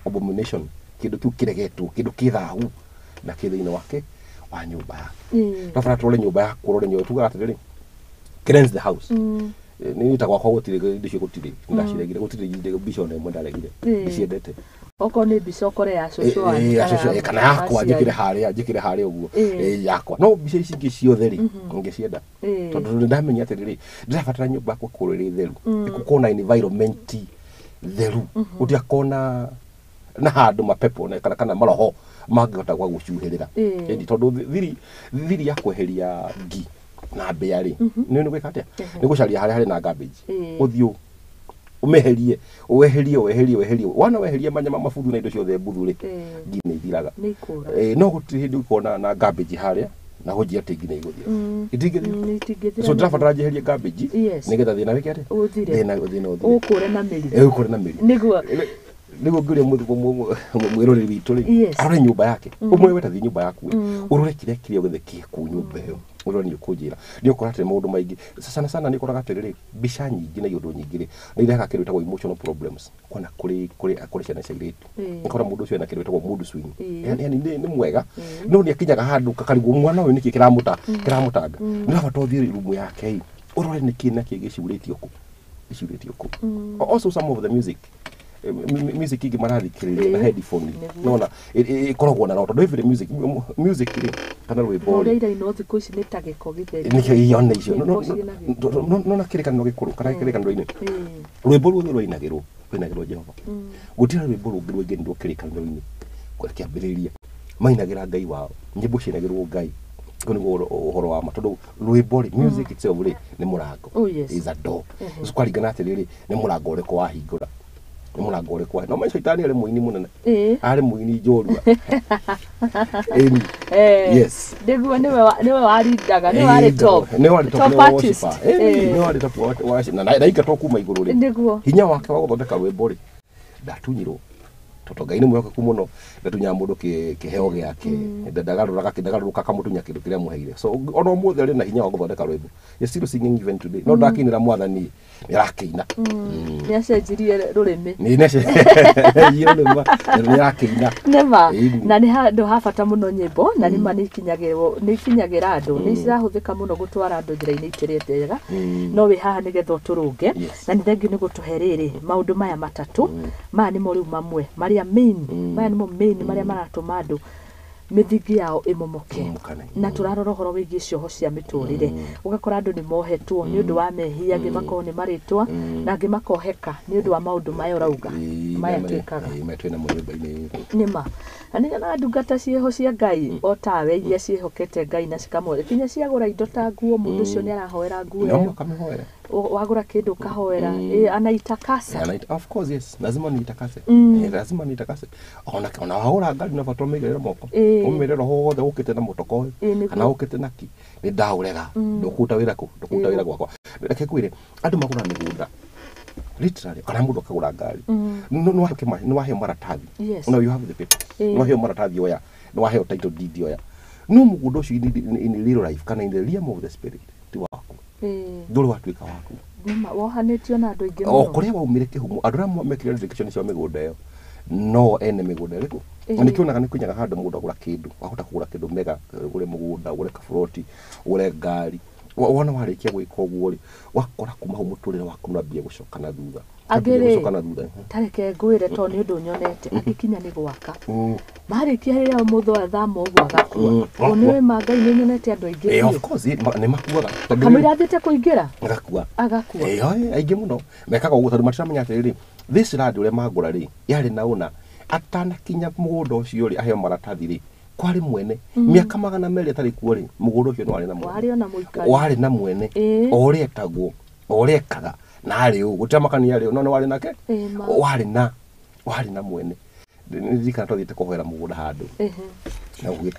abomination, kĩndũ kĩu kĩregetwo, kĩndũ kĩ thahu na kĩ thĩinĩ wake wa nyũmba yake. Tũrabatara tũrore nyũmba yaku, ũrore nyũmba, tugaga atĩrĩrĩ, cleanse the house. Nĩ ta gwakwa gũtirĩ indo icio, gũtirĩ, ndaciregire, gũtirĩ mbica ona ĩmwe ndaregire. Ndiciendete. Okorwo nĩ mbica ũkore ya cũcũ wanyu ya cũcũ, kana yakwa, aciari. njĩkĩre harĩa ũguo. Yakwa, no mbica ici ingĩ ciothe rĩ, ngĩcienda, tondũ nĩ ndamenya atĩrĩrĩ, ndĩrabatara nyũmba yakwa ĩkorwo ĩrĩ theru, ĩgũkorwo na environment theru, gũtigakorwo na handũ mapepo kana maroho mangĩhota gwa gũcuhĩrĩra. Ĩni, tondũ thiri ya kweheria ngi na mbĩa rĩ, nĩ gwĩka atĩa? Nĩ gũcaria harĩa harĩ na garbage, ũthiĩ ũmeherie, weherie, weherie, weherie, wana weherie manyama mabuthu na indo ciothe mbuthu rĩ, ngi nĩ ithiraga. Nĩ ikũra. No gũtirĩ hĩndĩ ũkorwo na garbage harĩa na gũnjia atĩ ngi nĩ igũthira. Itingĩthira. Itingĩthira. So ndĩrabatara njeherie garbage nĩgetha thĩna wĩke atĩa? Ũthire. Thĩna ũthire. Ũkũre na mĩri. Ũkũre na mĩri. Nĩguo. Nĩguo ngũria mwĩroreri witũ rĩ, arore nyũmba yake ũmwe, weta thiĩ nyũmba yaku ĩ, ũrore kĩrĩa kĩrĩa gĩothe kĩ kũu nyũmba ĩyo, ũrore, nĩ ũkũnjĩra, nĩ ũkora atĩ maũndũ maingĩ, sana sana nĩ ũkoraga atĩrĩrĩ, mbica nyingĩ na iũndũ nyingĩ rĩ, nĩ irehaga kĩndũ gĩtagwo emotional problems kwana kũrĩ ciana cia airĩtu. Ũkora mũndũ ũcio ena kĩndũ gĩtagwo mood swing. Yani nĩ mwega, no nĩ akinyaga handũ kakarigwo mwana ũyũ nĩkĩ kĩramũtanga. Nĩ ũrabata ũthiĩ rumu yake ĩ, ũrore nĩkĩ na kĩ gĩcurĩtio kũ, gĩcurĩtio kũ. Also some of the music, music ingĩ marathikĩrĩria na headphone, nona ĩkoragwo na roho, tondũ every music, music rĩ, kana rwĩmbo Ũrĩa rĩ, irainwo thikũ ici nĩ ta gĩko gĩtheri. Nĩkĩo ione icio. Nyĩmbo ciĩna gĩko. Nona kĩrĩkanĩro gĩkũrũ kana kĩrĩkanĩro-inĩ, rwĩmbo ruothe rwainagĩrwo Jehova. Gũtirĩ rwĩmbo rũngĩ rwaingĩrirwo kĩrĩkanĩro-inĩ kĩambĩrĩria, mainagĩra Ngai wao, nyĩmbo ciainagĩrwo Ngai. Ũguo nĩguo ũhoro wa ma, tondũ rwĩmbo rĩ, music itself rĩ, nĩ mũrango. Oh, yes. Is a door. Ũkaringana atĩrĩrĩ, nĩ mũrango ũrĩkũ wahingũra, nĩ mũrango ũrĩkũ wa no ma caitani arĩ mũini mũnene, arĩ mũini njorua. Ĩni. Yes. Nĩguo, nĩwe warindaga, nĩwe warĩ top. Nĩ warĩ top, top nĩ artist. worshiper. Ĩni, nĩ warĩ top na aingatwo kuma igũrũ rĩ, hinya wake wa gũthondeka rwĩmbo rĩ, ndatunyirwo, tondũ Ngai nĩ mwĩhokeku mũno, ndatunyaga mũndũ kĩheo gĩake, ndagarũrũka akamũtunya kĩndũ kĩrĩa amũheire. So ona ũmũthĩ arĩ na hinya wa gũthondeka rwĩmbo. He's still singing even today, no ndakĩinĩra Mwathani, nĩ arakĩina. Nĩ acenjirie rũrĩmĩ. Nĩ arakĩina. Nĩma. Ĩni. Na nĩ handũ ha bata mũno nyĩmbo, na nĩma nĩ ikinyagĩrwo, nĩ ikinyagĩra andũ, nĩ cirahũthĩka mũno gũtwara andũ njĩra-inĩ itĩrĩ njega. No wĩ haha nĩgetha ũtũrũnge. Na nĩ thengiũ nĩ gũtũhe rĩrĩ maũndũ maya matatũ. Maya nĩmo rĩu mamwe marĩa main, maya nĩmo main marĩa maratũma andũ mĩthingi yao ĩmomoke. Ĩmomokane. Na tũrarora ũhoro wĩgiĩ cioho cia mĩtũrĩre, ũgakora andũ nĩ mohetwo nĩ ũndũ wa mehia, angĩ makorwo nĩ marĩtwa, na angĩ makoheka nĩ ũndũ wa maũndũ maya ũrauga, maya twĩkaga. Maya twĩ namo nyũmba-inĩ. Nĩma, na nĩ nyonaga ndungata ciĩho cia Ngai o tawe, iria ciĩhokete Ngai na cikamwe kinya ciagũra indo ta nguo, mũndũ ũcio nĩ arahoera nguo No ĩyo. mũhaka mĩhoere. Wagũra kĩndũ ũkahoera. Anaitakasa. Of course, yes, lazima niitakase. Lazima niitakase. Ona wagũra ngari na bata ũmĩigĩrĩre moko, ũmĩre roho wothe ũkĩte na mũtoko ũyũ, kana ũkĩte naki, nĩ ndaũrega, ndũkũruta wĩra kũ, ndũkũruta wĩra gwakwa. Reke ngwĩre, andũ magũraga mĩgũnda literally, kana mũndũ akagũra ngari, no nĩ waheo maratathi. No you have the papers, nĩ waheo maratathi oya, nĩ waheo title deed oya, no mũgũnda ũcio in real life kana in the realm of the spirit ti waku. Ndũrĩ watuĩka waku. Nĩma, wohanĩtio na andũ aingĩ O mũno. kũrĩa waumire kĩhumo, andũ arĩa mekire dedication cia mĩgũnda ĩyo no ene mĩgũnda ĩrĩkũ. Na nĩkĩonaga nĩ kũnyaga handũ mũndũ agũra kĩndũ, wahota kũgũra kĩndũ mega, ũgũre mũgũnda, ũgũre kaburoti, ũgũre ngari. Wona warĩkia gwĩka ũguo rĩ, wakora kuma hau mũtũrĩre waku nĩwambia gũcoka na thutha. Angĩ rĩ, Gũcoka na thutha. Tareke ngwĩre tondũ nĩ ũndũ nyonete agĩkinya nĩ gwaka marĩkia rĩrĩa mũthũ athama ũguo agakua. Nĩ ma Ngai nĩ nyonete andũ aingĩ Eh, biũ. of course, nĩ makuaga. Tondũ Kamũira athiĩte kũingĩra agakua. Agakua. Eh, aingĩ mũno mekaga ũguo tondũ matiramenya atĩrĩrĩ, this land ũrĩa magũra rĩ, yarĩ na ũna atanakinya mũgũnda ũcio rĩ, aheo maratathi rĩ, kwarĩ mwene mĩaka 200 atarĩ kuo rĩ, mũgũnda ũcio nĩ warĩ na mwene. Warĩ ona mũikari. Warĩ na mwene. O ũrĩa etagwo, o ũrĩa ekaga, na arĩ ũ gũtiamakania arĩ ũ, no nĩ warĩ nake. Ĩĩ, ma. Warĩ na mwene. Ndirikana twathiĩte kũhoera mũgũnda handũ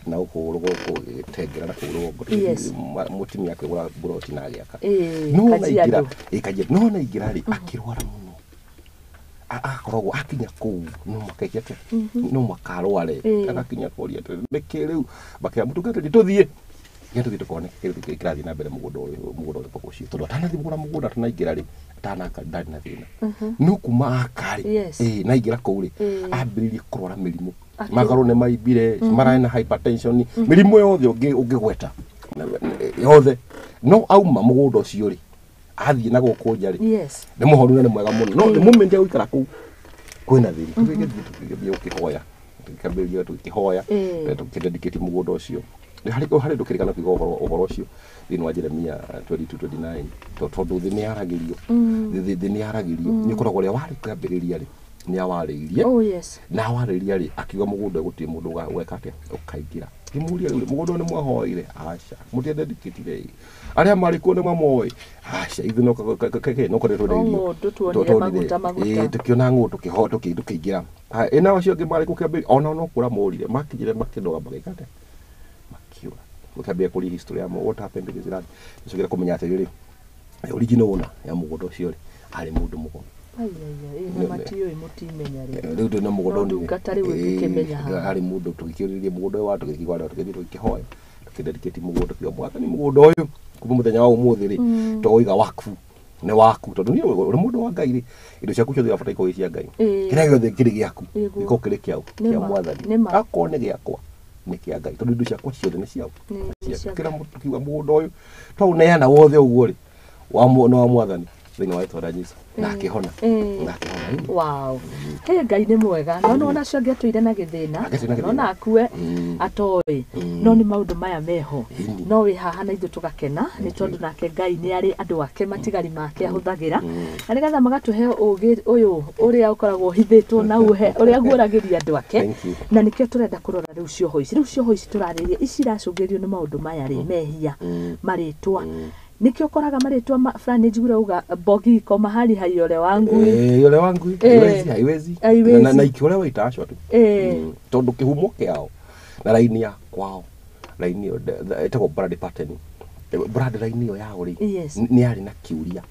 na gũkũ rũgongo gĩtengera na kũu rũgongo. Mũtumia akĩgũra mburoti na agĩaka. No Kajiado. naingĩra, ĩ, Kajiado. No naingĩra rĩ, akĩrwara mũno. Agakoragwo akinya kũu no mwaka eke atĩa, no mwaka arware. Agakinya kũria atĩrĩ, nĩkĩ rĩu makĩra mũtungatĩri tũthiĩ nginya tũthiĩ tũkone kĩrĩa kĩrathiĩ na mbere mũgũnda ũyũ, mũgũnda ũrĩa ũcio, tondũ atanathiĩ kũgũra mũgũnda, atanaingĩra rĩ, atanaka ndarĩ na thĩna, no kuma aka rĩ, naingĩra kũu rĩ, ambĩrĩirie kũrwara mĩrimũ. Magaro nĩ maimbire, mararĩ na hypertension, mĩrimũ yothe ũngĩgweta yothe. No auma mũgũnda ũcio rĩ, athiĩ na gũkũ nja rĩ, nĩ mũhoru na nĩ mwega mũno, no the moment egũikara kũu kwĩna thĩna. Tũgĩthiĩ gũkĩhoya, tũgĩkambĩrĩria tũgĩkĩhoya, tũkĩdedicate mũgũnda ũcio. Nĩ harĩ ndũkĩrĩkana kuiga ũhoro ũcio thĩinĩ wa Jeremia 22:29, tondũ thĩ nĩ yaragĩrio. Thĩ nĩ yaragĩrio, nĩ ũkoragwo ũrĩa warĩ kĩambĩrĩria rĩ, nĩ awarĩirie. Oh yes. Na awarĩria rĩ, akiuga mũgũnda gũtirĩ mũndũ ũgeka atĩa, ũkaingĩra. Ngĩmũria rĩu, mũgũnda ũyũ nĩ mwahoire? Aca. Mũtiendedicatire? Arĩa marĩ kuo nĩ mamoĩ? Aca, ithuĩ no no kũrĩ twendeirio. Ng'ũndũ tuonire maguta maguta. Tũkĩona ng'ũndũ tũkĩho tũkĩingĩra. Ĩ, nao acio angĩ marĩ kũ kĩambĩrĩria onao no kũra morire, makinyire makĩnoga, magĩka atĩa, makiũra. Gũkĩambia kũria history ya what happened to this land. Tũcokire kũmenya atĩrĩrĩ, original owner ya mũgũnda ũcio rĩ, arĩ mũndũ mũgo. Ai, ai, ai, na matiũĩ mũtimenya rĩ. Rĩu ndĩ na mũgũnda. No ndungata rĩu ĩngĩkĩmenya haha. Harĩ mũndũ tũgĩkĩũrĩria mũgũnda ũyũ wa tũgĩkĩgwa, tũgĩthiĩ tũgĩkĩhoya, tũkĩdedicate mũgũnda, tukiuga mwathani, mũgũnda ũyũ kuma mũthenya wa ũmũthĩ rĩ, tũgoiga waku nĩ waku, tondũ niĩ ũrĩ mũndũ wa Ngai rĩ, indo ciaku ciothe irabatara ikorwo cia Ngai. Kĩrĩa gĩothe kĩrĩ gĩaku gĩkorwo kĩrĩ kĩao Nĩ kĩa ma, mwathani. nĩ ma. Akorwo nĩ gĩakwa, nĩ kĩa Ngai, tondũ indo ciakwa ciothe nĩ ciao. Nĩ cia. Kĩra mũndũ tukiuga mũgũnda ũyũ twaũneana wothe ũguo rĩ, nĩ wa mwathani thĩinĩ wa rĩtwa rĩa Jesũ, na akĩhona. Na akĩhona. Wow. He Ngai nĩ mwega. No nĩwona acio angĩ atũire na gĩthĩna. Angĩatũire na gĩthĩna. No na akue atoĩ. No nĩ maũndũ maya meho. No wĩ haha na ithuĩ tũgakena nĩ tondũ nake Ngai nĩ arĩ andũ ake matigari make ahũthagĩra. Na nĩgetha magatũhe ũgĩ ũyũ ũrĩa ũkoragwo ũhithĩtwo na uhe ũrĩa aguũragĩria andũ ake. Thank you. Na nĩkĩo tũrenda kũrora rĩu cioho ici. Rĩu cioho ici tũrarĩria ici iracũngĩrĩrio nĩ maũndũ maya rĩ, mehia, marĩtwa. Nĩkĩo ũkoraga marĩtwa fulani njiguire uga Mbogiko mahali haiole wangu. Eh, ole wangu. Haiwezi, haiwezi. Haiwezi. Na ikiolewa itaachwa tu. Tondũ kĩhumo kĩao na raini ya kwao, raini ĩyo ĩtagwo blood pattern. Blood line ĩyo yao rĩ, nĩ yarĩ na kĩũria,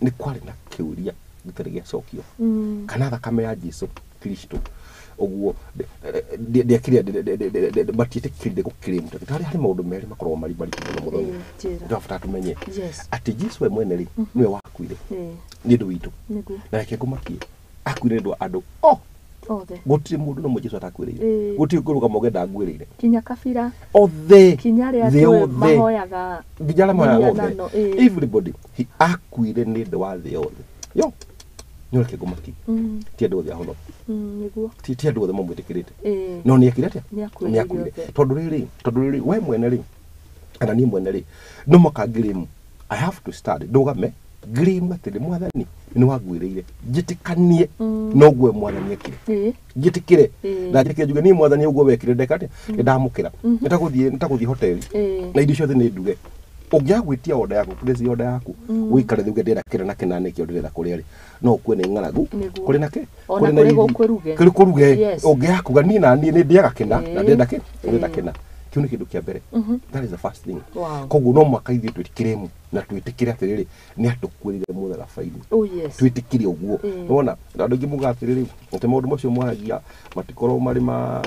nĩ kwarĩ na kĩũria gĩtarĩ gĩacokio, kana thakame ya Jesu Kristo ũguo ndĩakĩrĩa matiĩtĩkĩrire gũkĩrĩmu harĩ maũndũ merĩ makoragwo marĩ maritũ mũno mũthoni. Njĩra. Tũrabatara tũmenye atĩ Jesu we mwene rĩ, nĩwe wakuire nĩ ũndũ witũ. Na reke ngũmakie, akuire nĩ ũndũ wa andũ o Othe. Gũtirĩ mũndũ nomwe Jesu atakuĩrĩire. Gũtirĩ kũrũgama ũge ndaguĩrĩire. Kinya kabira. Othe. Kinya arĩa Thĩ tũĩ yothe. mahoyaga nginya arĩa mahoyaga othe. mĩhianano, ĩĩ. Everybody. He akuire nĩ ũndũ wa thĩ yothe yo. Nĩ reke ngũmakie, ti andũ othe ahonoku. Nĩguo. Ti andũ othe mamwĩtĩkĩrĩte. No nĩ ekire atĩa? Nĩ akuĩrĩire Nĩ akuire. othe. Tondũ rĩrĩ we mwene rĩ, kana niĩ mwene rĩ, no mũhaka ngĩrĩmu, I have to stand, ndũgame ngĩrĩmu atĩrĩ, mwathani nĩ wanguĩrĩire, njĩtĩkanie noguo mwathani ekire. Njĩtĩkĩre. Na njĩtĩkĩre njuge niĩ mwathani ũguo wekire ndeka atĩa, nĩ ndamũkĩra. Nĩtagũthiĩ hoteli na irio ciothe nĩ nduge, ũngĩaga gwĩtia order yaku, place order yaku, ũikare thĩ uge ndĩrenda kĩna na kĩna, nĩkĩo ndĩrenda kũrĩa rĩ, no ũkue nĩ ng'aragu. Nĩguo. Kũrĩ na kĩ? Ona Kũrĩ na kũrĩ irio. gũkũruge. Kũrĩ kũruge. Ũngĩaga kuga niĩ na niĩ nĩ ndĩaga kĩna na ndĩrenda kĩ, ndĩrenda kĩna, kĩu nĩ kĩndũ kĩa mbere. That is the first thing. Koguo no mũhaka ithuĩ twĩtĩkĩre na twĩtĩkĩre atĩrĩrĩ, nĩ atũkuĩrĩire mũtharaba-inĩ. Oh yes. Twĩtĩkĩre ũguo. Nĩwona andũ aingĩ muga atĩrĩrĩ, atĩ maũndũ macio mwaragia matikorwo marĩ ma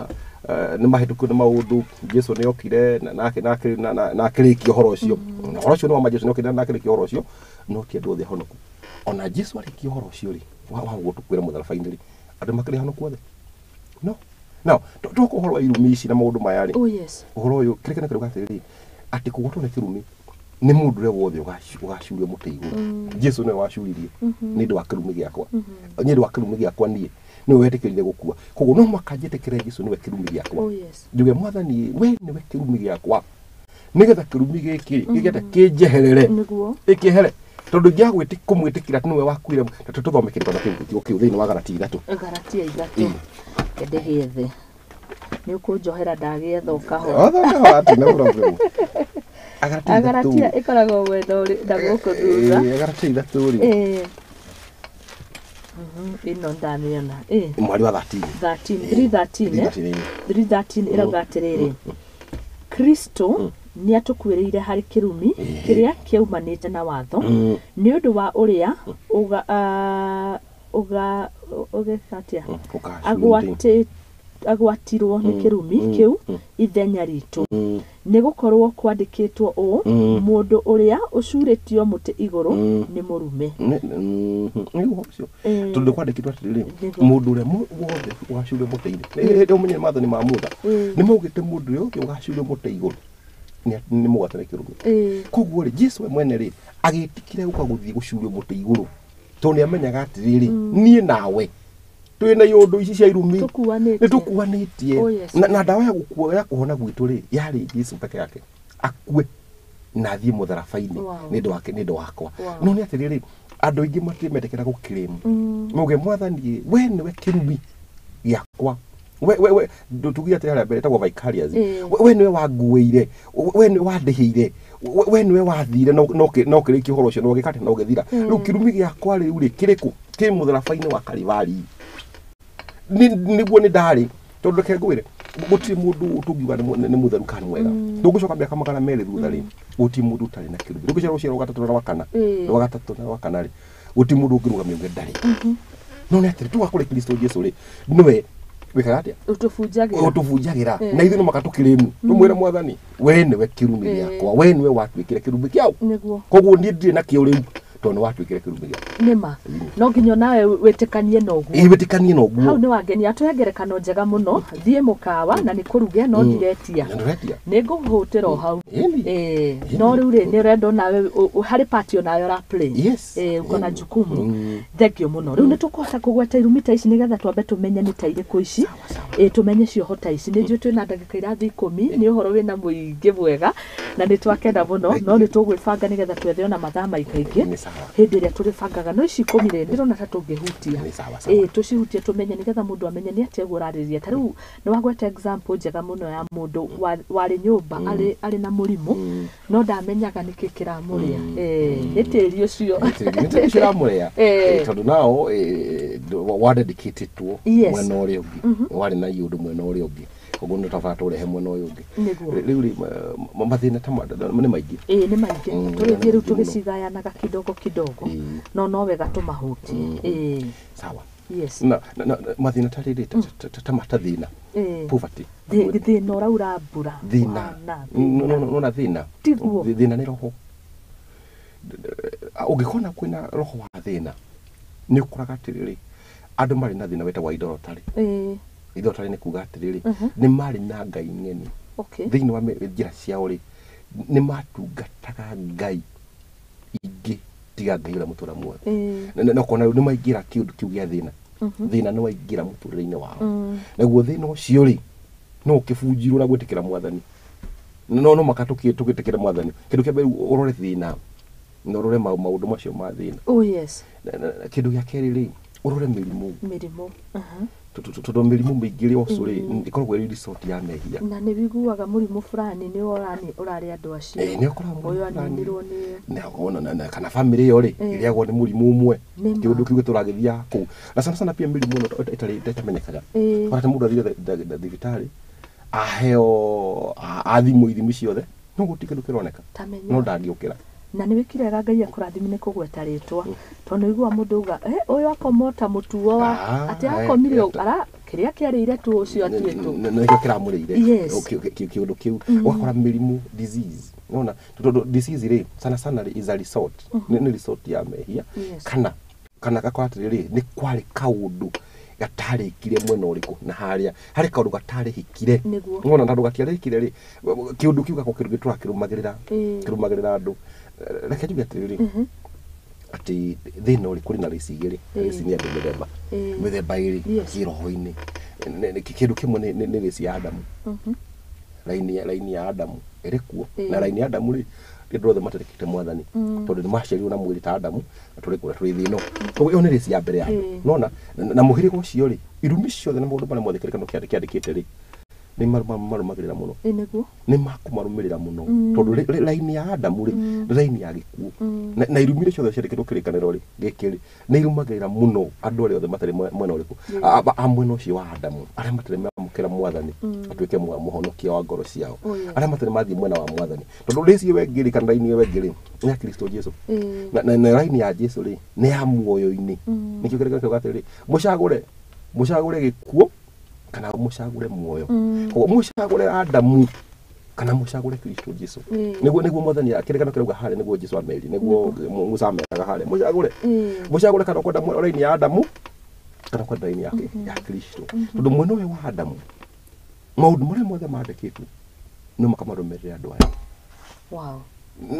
nĩ mahĩtũkio nĩ maũndũ, Jesu nĩ okire na akĩrĩkia ũhoro ũcio. Na ũhoro ũcio nĩ wa ma, Jesu nĩ okire na akĩrĩkia ũhoro ũcio, no ti andũ othe ahonoku. Ona Jesu arĩkia ũhoro ũcio rĩ, wa gũtũkuĩra mũtharaba-inĩ rĩ, andũ makĩrĩ ahonoku othe? No now toka ũhoro wa irumi ici na maũndũ maya rĩ, Oh yes. ũhoro ũyũ kĩrĩa kĩrauga atĩrĩrĩ, atĩ kũgwatwo nĩ kĩrumi Nĩ mũndũ ũrĩa wothe ũgacurio mũtĩ igũrũ. Jesu nĩwe wacuririe nĩ ũndũ wa kĩrumi gĩakwa. Nĩ ũndũ wa kĩrumi gĩakwa niĩ nĩwe wetĩkĩrire gũkua. Koguo no mũhaka njĩtĩkĩre Jesu nĩwe kĩrumi gĩakwa. Oh yes. Njuge Mwathani, we nĩwe kĩrumi gĩakwa, nĩgetha kĩrumi gĩkĩ gĩgete kĩnjeherere. Nĩguo. Ĩkĩehere, tondũ ingĩaga kũmwĩtĩkĩra atĩ nĩwe wakuire. Tũthome kĩrĩko na kĩu kiugo kĩu thĩinĩ wa Galatia 3. Galatia 3. Ndĩgĩethe. Nĩ ũkũnjohera ndagĩetha o kahora. Otho atĩ no problem. Agalatia Agaratia 3. ĩkoragwo mwena ũrĩ na gũkũ thutha. Agalatia 3 rĩ, Ĩĩ. Ĩno ndamĩona. Ĩĩ. Mwari wa 13. 13 3:13, eh? 3:13. 3:13 ĩrauga atĩrĩrĩ, Kristo nĩ atũkuĩrĩire harĩ kĩrumi kĩrĩa kĩaumanĩte na watho, nĩ ũndũ wa ũrĩa ũga ũga ũgeka atĩa, Ũgacurio mũtĩ. Agwatirwo nĩ kĩrumi kĩu ithenya ritũ, nĩ gũkorwo kwandĩkĩtwo ũũ, mũndũ ũrĩa ũcurĩtio mũtĩ igũrũ nĩ mũrume. Nĩ ũhoro ũcio, tondũ kwandĩkĩtwo atĩrĩrĩ, Nĩguo. mũndũ ũrĩa wothe ũgacurio mũtĩ-inĩ, nĩ ũmenye maathani ma Mutha nĩ maugĩte mũndũ ũrĩa wothe ũgacurio mũtĩ igũrũ nĩ mũgwate nĩ kĩrumi. Koguo rĩ, Jesu we mwene rĩ, agĩtĩkĩra gũka gũthiĩ gũcurio mũtĩ igũrũ tondũ nĩ amenyaga atĩrĩrĩ, niĩ nawe twĩna iũndũ ici cia irumi. Tũkuanĩtie. Nĩ tũkuanĩtie. Oh, yes. Na ndawa ya gũkua ya kũhona gwitũ rĩ, yarĩ Jesu peke yake akue na athiĩ mũtharaba-inĩ nĩ ũndũ wake, nĩ ũndũ wakwa. No nĩ atĩrĩrĩ, andũ aingĩ matirĩ metĩkĩra gũkĩrĩmu mauge, Mwathani, we nĩwe kĩrumi gĩakwa, we tuge atĩ harĩa mbere ĩtagwo vicarious. We nĩwe wanguĩire, we nĩwe wandĩhĩire, we nĩwe wathire no kĩrĩkia ũhoro ũcio na ũgĩka atĩ na ũgĩthira. Rĩu kĩrumi gĩakwa rĩu rĩ, kĩrĩkũ? Kĩ mũtharaba-inĩ wa Kalivari. Nĩguo nĩ ndarĩ, tondũ reke ngwĩre, gũtirĩ mũndũ tũngiuga nĩ mũtheru kana nĩ mwega. Tũngĩcoka mĩaka 200 thutha rĩ, gũtirĩ mũndũ ũtarĩ na kĩrumi. Tũngĩcoka rũciaro rwa gatatũ na rwa kana, rwa gatatũ na rwa kana rĩ, gũtirĩ mũndũ ũngĩrũgamia uge ndarĩ. No nĩ atĩrĩ, tuga kũrĩ Kristo Jesu rĩ, nĩwe wĩkaga atĩa? Ũtũbunjagĩra. Ũtũbunjagĩra na ithuĩ no maka tũkĩrĩmu tũmwĩre, Mwathani, we nĩwe kĩrumi gĩakwa, we nĩwe watuĩkire kĩrumi kĩau. Nĩguo. Koguo niĩ ndirĩ na kĩo rĩu tondũ nĩ watuĩkire kĩrumi gĩakwa. Nĩma no nginya nawe wĩtĩkanie na ũguo. Ĩ, wĩtĩkanie na Hau ũguo. Nĩ wangenia, atũhe ngerekano njega mũno. Thiĩ mũkawa na nĩ kũruge no ndiretia. Na ndũretia. Nĩ ngũhũtĩra o hau. Ĩni. Ĩĩ, no rĩu rĩ, nĩ ũrenda onawe harĩ part onawe ũra play. Yes. Ĩĩ, uko na Ĩni. jukumu. Thank you mũno. Rĩu nĩ tũkũhota kũgweta irumi ta ici nĩgetha twambe tũmenye nĩ ta irĩkũ ici. Ĩĩ, tũmenye cioho ta ici. Nĩ njũĩ twĩna ndagĩka irathiĩ 10. Nĩ ũhoro wĩna mũingĩ mwega na nĩ twakena mũno, no nĩ tũgwĩbanga nĩgetha twethe ona mathaa maingaingĩ Nĩ sawa. Hĩndĩ ĩrĩa tũrĩbangaga. No ici 10 rĩ, ndĩrona ta tũngĩhutia. Nĩ sawa, sawa. Ĩĩ, tũcihutie tũmenye nĩgetha mũndũ amenye nĩ atĩa ũguo ũrarĩrĩria. Ta rĩu nĩ wagweta example njega mũno ya mũndũ warĩ nyũmba arĩ na mũrimũ no ndamenyaga nĩkĩ kĩramũrĩa. Ĩĩ, nĩ tĩri ũcio. Nĩ ciramũrĩa. Tondũ nao wadedicatĩtwo mwena ũrĩa ũngĩ, warĩ na iũndũ mwena ũrĩa ũngĩ, koguo nĩ tabata tũrehe mwena ũyũ ũngĩ. Nĩguo. Rĩu rĩ, mathĩna ta nĩ maingĩ. Ĩĩ, nĩ maingĩ. Tũrĩthiĩ rĩu Nĩ maingĩ mũno. Tũgĩcigayanaga kidogo kidogo. No wega tũmahutie. Ĩĩ. Sawa. Yes. Na mathĩna ta rĩrĩ, ta thĩna, poverty. Thĩna ũraura mbura. Thĩna. Ũhana thĩna. Nona thĩna. Tiguo. Thĩna nĩ roho. Ũngĩkona kwĩna roho wa thĩna, nĩ ũkoraga atĩrĩrĩ, andũ marĩ na thĩna wĩtagwo idolatry. Idolatry nĩ kuga atĩrĩrĩ, nĩ marĩ na ngai ng'eni thĩinĩ wa njĩra ciao rĩ, nĩ matungataga ngai ingĩ tiga Ngai ũrĩa mũtũra muoyo. Na ũkona rĩu nĩ maingĩra kĩũndũ kĩu gĩa thĩna. Thĩna nĩ waingĩra mũtũrĩre-inĩ wao. Naguo thĩna ũcio rĩ, no ũkĩbunjirwo na gwĩtĩkĩra Mwathani. No maka tũgĩtĩkĩra Mwathani, kĩndũ kĩa mbere ũrore thĩna na ũrore maũndũ macio ma thĩna. Oh yes. Kĩndũ gĩa kerĩ rĩ, ũrore mĩrimũ. Mĩrimũ. Tondũ mĩrimũ mĩingĩ rĩ, oco rĩ, ĩkoragwo ĩrĩ result ya mehia. Na nĩ wiguaga mũrimũ fulani nĩ ũrarĩ andũ acio. Ĩĩ, nĩ ũkoraga mũrimũ Ũyũ fulani. Aninirwo nĩ Na ona kana family ĩyo rĩ, ĩrĩagwo nĩ mũrimũ ũmwe. Nĩ ma. Kĩũndũ kĩu tũragĩthiaga kũu na sana sana pia mĩrimũ ĩno ĩtarĩ ĩtamenyekaga. Ona mũndũ athire thibitarĩ, aheo athimwo ithimi ciothe, no gũtirĩ kĩndũ kĩroneka. Tamenya. No ndangĩũkĩra. Na nĩ wĩkire wega, Ngai akũrathime nĩ kũgweta rĩtwa, tondũ nĩ ũiguaga mũndũ auga, "Eh, ũyũ akoma o ta mũtuo wa atĩ akomire ara kĩrĩa kĩarĩire tu ũcio atuĩtwo." Nĩkĩo kĩramũrĩire. Yes. Kĩũndũ kĩu ũgakora mĩrimũ, disease, nona tondũ disease rĩ, sana sana rĩ, is a result, nĩ result ya mehia. Kana gakora atĩrĩrĩ, nĩ kwarĩ kaũndũ gatarĩkire mwena ũrĩkũ na harĩa harĩ kaũndũ gatarĩhĩkire. Nĩguo. Ngona na gatiarĩkire rĩ, kĩũndũ kĩu gako kĩndũ gĩtũra kĩrũmagĩrĩra Ĩĩ. kĩrũmagĩrĩra andũ. Reke njuge atĩrĩrĩ, atĩ thĩna ũrĩ kũrĩ na rĩci igĩrĩ. Rĩci nĩ andũ mĩthemba mĩthemba ĩrĩ kĩroho-inĩ. Kĩndũ kĩmwe nĩ rĩci ya Adamu, raini ya Adamu ĩrĩ kuo. Na raini ya Adamu rĩ, nĩ andũ othe materekete mwathani, tondũ nĩ maciarirwo na mwĩrĩ ta Adamu na tũrĩ kũrĩa tũrĩ thĩ ĩno. Koguo ĩyo nĩ rĩci ya mbere ya andũ. Nona na mũhĩrĩga ũcio rĩ, irumi ciothe na maũndũ marĩa mothe kĩrĩkanĩro kĩandĩkĩte rĩ, nĩ marũmagĩrĩra mũno. Ĩĩ, nĩguo. Nĩ makũmarũmĩrĩra mũno, tondũ raini ya Adamu rĩ, nĩ raini ya gĩkuũ. Na irumi iria ciothe ciandĩkĩtwo kĩrĩkanĩro rĩ gĩkĩ rĩ, nĩ irũmagĩrĩra mũno andũ arĩa othe matarĩ mwena ũrĩkũ, a mwena ũcio wa Adamu, arĩa matarĩ mamũkĩra mwathani atuĩke mũhonokia wa ngoro ciao, arĩa matarĩ mathiĩ mwena wa mwathani, tondũ rĩci ĩyo ĩngĩ rĩ, kana raini ĩyo ĩngĩ rĩ, nĩ ya Kristo Jesu. Na raini ya Jesu rĩ, nĩ ya muoyo-inĩ. Nĩkĩo kĩrĩkanĩro kiuga atĩrĩrĩ, mũcagũre gĩkuũ kana mũcagũre muoyo. Koguo mũcagũre Adamu kana mũcagũre Kristo Jesu. Nĩguo mwathani kĩrĩkanĩro kĩrauga harĩa, nĩguo Jesu amerie, nĩguo Musa ameraga harĩa, mũcagũre mũcagũre kana ũkwenda raini ya Adamu kana ũkwenda raini yake ya Kristo, tondũ mwena ũyũ wa Adamu maũndũ marĩa mothe mandĩkĩtwo no makamarũmĩrĩra andũ aya.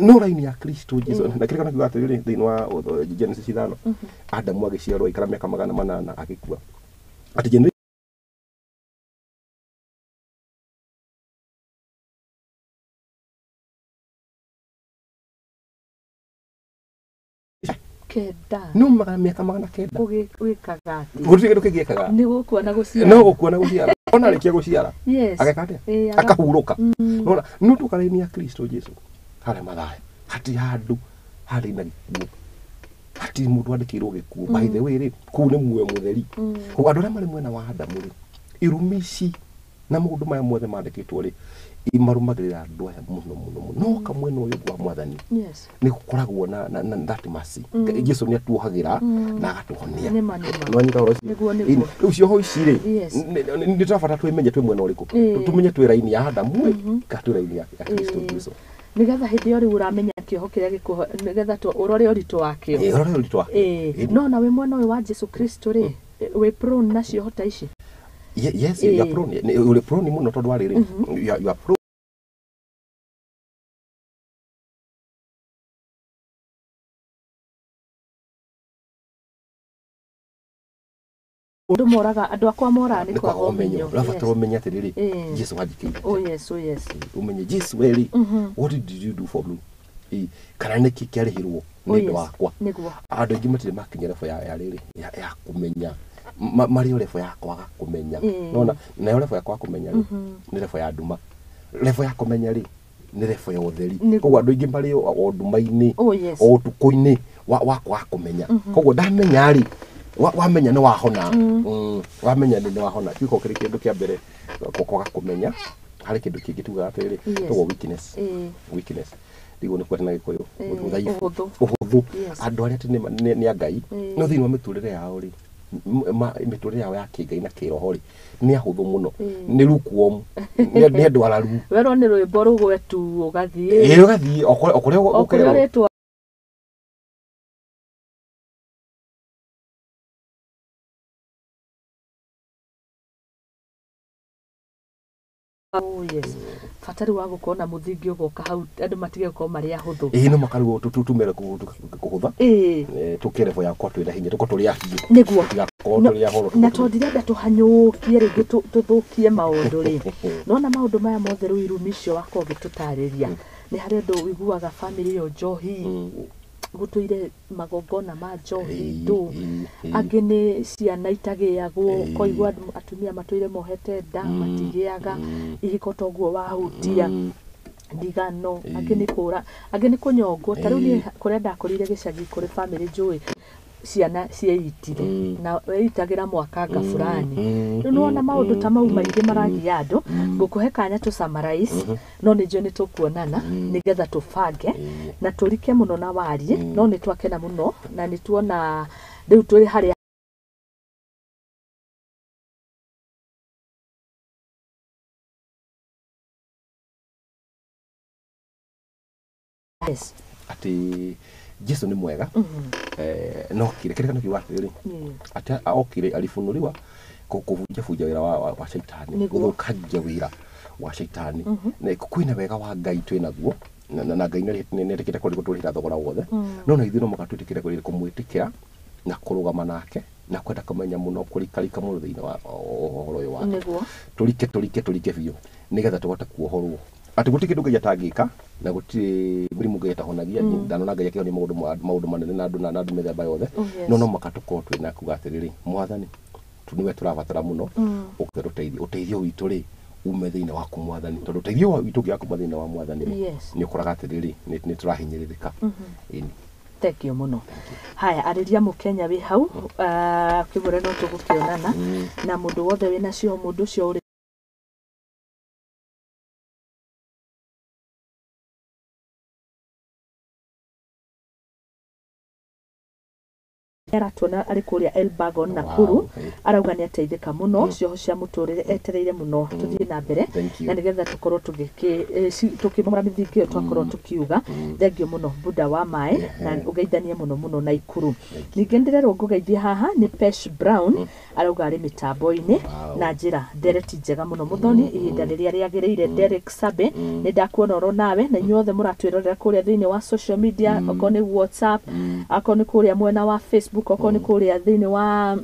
No raini ya Kristo Jesu, na kĩrĩkanĩro kiuga atĩrĩrĩ thĩinĩ wa Genesis 5, Adamu agĩciarwo aikara mĩaka 800 agĩkua, atĩ 9. No magana mĩaka 900. Wĩkaga atĩa? Gũtirĩ kĩndũ kĩngĩkaga. Nĩ gũkua na gũciara. No gũkua na gũciara, ona arĩkia gũciara ageka atĩa? Akahurũka. Nona no tuka raini ya Kristo Jesu harĩa mathaya hatirĩ handũ harĩ na gĩkuũ, hatirĩ mũndũ wandĩkĩirwo gĩkuũ. By the way rĩ, kũu nĩ muoyo mũtheri. Koguo andũ arĩa marĩ mwena wa Adamu rĩ, irumi ici na maũndũ maya mothe mandĩkĩtwo rĩ, imarũmagĩrĩra andũ aya mũno mũno mũno. No kamwena ũyũ wa mwathani nĩ gũkoragwo na that mercy. Jesu nĩ atuohagĩra na agatũhonia. Nĩma, nĩma. Nĩwanyita ũhoro ũcio? Nĩguo, nĩguo. Ĩni, rĩu cioho ici rĩ, nĩ tũrabatara twĩmenye twĩ mwena ũrĩkũ. Tũmenye twĩ raini ya Adamu ĩ, kana twĩ raini ya Kristo Jesu. Nĩgetha hĩndĩ ĩyo rĩu ũramenya kĩoho kĩrĩa gĩkũho, nĩgetha ũrore ũritũ wakĩo. Ĩ, ũrore ũritũ wakĩo. No na wĩ mwena ũyũ wa Jesu Kristo rĩ, wĩ prone na cioho ta ici? Yes, you are prone. Ũrĩ prone mũno, tondũ wa rĩrĩ, you are prone. Andũ moraga, andũ akwa moraga nĩ nĩ kwaga kwaga ũmenyo. ũmenyo. Ũrabatara ũmenye atĩrĩrĩ, Jesu anjĩkĩire atĩa. Oh yes, oh yes. Ũmenye Jesu we rĩ, what did you do for me? Kana nĩkĩ kĩarĩhirwo nĩ ũndũ wakwa? Andũ aingĩ matirĩ makinya level ya rĩrĩ ya kũmenya. Marĩ o level ya kwaga kũmenya. Nona nayo level ya kwaga kũmenya rĩ, nĩ level ya nduma. Level ya kũmenya rĩ, nĩ level ya ũtheri. Koguo andũ aingĩ marĩ o nduma-inĩ, o ũtukũ-inĩ wa kwaga kũmenya. Koguo ndamenya rĩ, wamenya nĩ wahona. Wamenya nĩ wahona. Kĩu kĩrĩ kĩndũ kĩa mbere, kwaga kũmenya. Harĩ kĩndũ kĩngĩ tugaga atĩrĩrĩ, tũgwo weakness. Weakness ndigwo nĩ kwenda na Gĩkũyũ. Ũthaifu. Ũhũthũ. Ũhũthũ. Andũ arĩa atĩ nĩ a Ngai, no thĩinĩ wa mĩtũrĩre yao rĩ, mĩtũrĩre yao ya kĩngai na kĩroho rĩ, nĩ ahũthũ mũno, nĩ lukewarm, nĩ andũ araru. Werwo nĩ rwĩmbo rũgwetu ũgathiĩ. Ĩĩ, ũgathiĩ o kũrĩa o kũrĩa ũkerwo. ũrĩtwo. Oh yes. Bata rĩu wa gũkorwo na mũthingi ũgoka hau, andũ matige gũkorwo marĩ ahũthũ. Ĩĩ, no makarigwo tumere kũhũtha. Tũke level yakwa twĩna hinya, tũkorwo tũrĩ ahiũ. Tũtigakorwo tũrĩ ahoro. Na tondũ ndirenda tũhanyũkie rĩngĩ tũthũkie maũndũ rĩ, nona maũndũ maya mothe rĩu irumi icio wakorwo ũgĩtũtarĩria, nĩ harĩ ũndũ ũiguaga bamĩrĩ ĩyo njohi, gũtũire magongona ma njohi ndũ, angĩ nĩ ciana itagĩagwo, ũkoigua atumia matũire mohete nda matigĩaga, ihiko toguo wahutia ndigano, angĩ nĩ kũra, angĩ nĩ kũnyongwo. Ta rĩu niĩ kũrĩa ndakũrĩire gĩcagi, kũrĩ bamĩrĩ njũĩ ciana cieitire, na weitagĩra mwakanga fulani. Rĩu nĩwona maũndũ ta mau maingĩ maragia andũ. Ngũkũhe kanya tũ summarize, no nĩ njũĩ nĩ tũkuonana nĩgetha tũbange na tũrike mũno na warie. No nĩ twakena mũno na nĩ tuona rĩu twĩ harĩa. Yes. Atĩ Jesu nĩ mwega. No kire kire kiuga atiriri, ati okire alifunuriwa kuvunja wira wa shaitani, guthukangia wira wa shaitani. Kwina wega wa Ngai twi naguo, na Ngai nĩetĩkĩte kũrĩhĩra thogora wothe, no na ithuĩ no mũhaka twĩtĩkĩre kũmwĩtĩkĩra na kũrũgama nake na kwenda kũmenya mũno, kũrikarika mũno thĩinĩ wa ũhoro ũyũ wake. Tũrike biũ nĩgetha tũhote kuohorwo atĩ gũtirĩ kĩndũ Ngai atangĩka na gũtirĩ mũrimũ Ngai atahonagia. Ndanona Ngai akĩhonia maũndũ manene na andũ mĩthemba yothe, no mũhaka tũkorwo twĩna kuga atĩrĩrĩ, Mwathani nĩwe tũrabatara mũno, ũke ũtũteithie, ũteithio witũ rĩ ume thĩinĩ waku Mwathani, tondũ ũteithio witũ ũngĩaga kuma thĩinĩ wa Mwathani nĩ ũkoraga atĩrĩrĩ nĩ tũrahinyĩrĩrĩka. Thank you mũno. Haya, arĩria mũkenya wĩ hau kĩmwĩre no tũgũkĩonana na mũndũ wothe wĩna cio, mũndũ ũcio ũrĩ aratuona arĩ kũrĩa Elbagon Nakuru, arauga nĩ ateithĩka mũno, cioho cia mũtũrĩre etereire mũno tũthiĩ na mbere na nĩgetha tũkorwo tũkĩmomora mĩthingi ĩyo twakorwo tũkiuga. Thengiũ mũno Buda wa maĩ, na ũgeithanie mũno mũno na Ikuru. Ningĩ ndĩrerwo ngũgeithie haha nĩ Pesh Brown, arauga arĩ mĩtambo-inĩ na njĩra ndereti njega mũno mũthoni, ihinda rĩrĩa rĩagĩrĩire. Derek Sabe, nĩ ndakuona oro nawe, na inyuothe mũratwĩrorera kũrĩa thĩinĩ wa social media, okorwo nĩ WhatsApp, akorwo nĩ kũrĩa mwena wa Facebook, okorwo nĩ kũrĩa thĩinĩ wa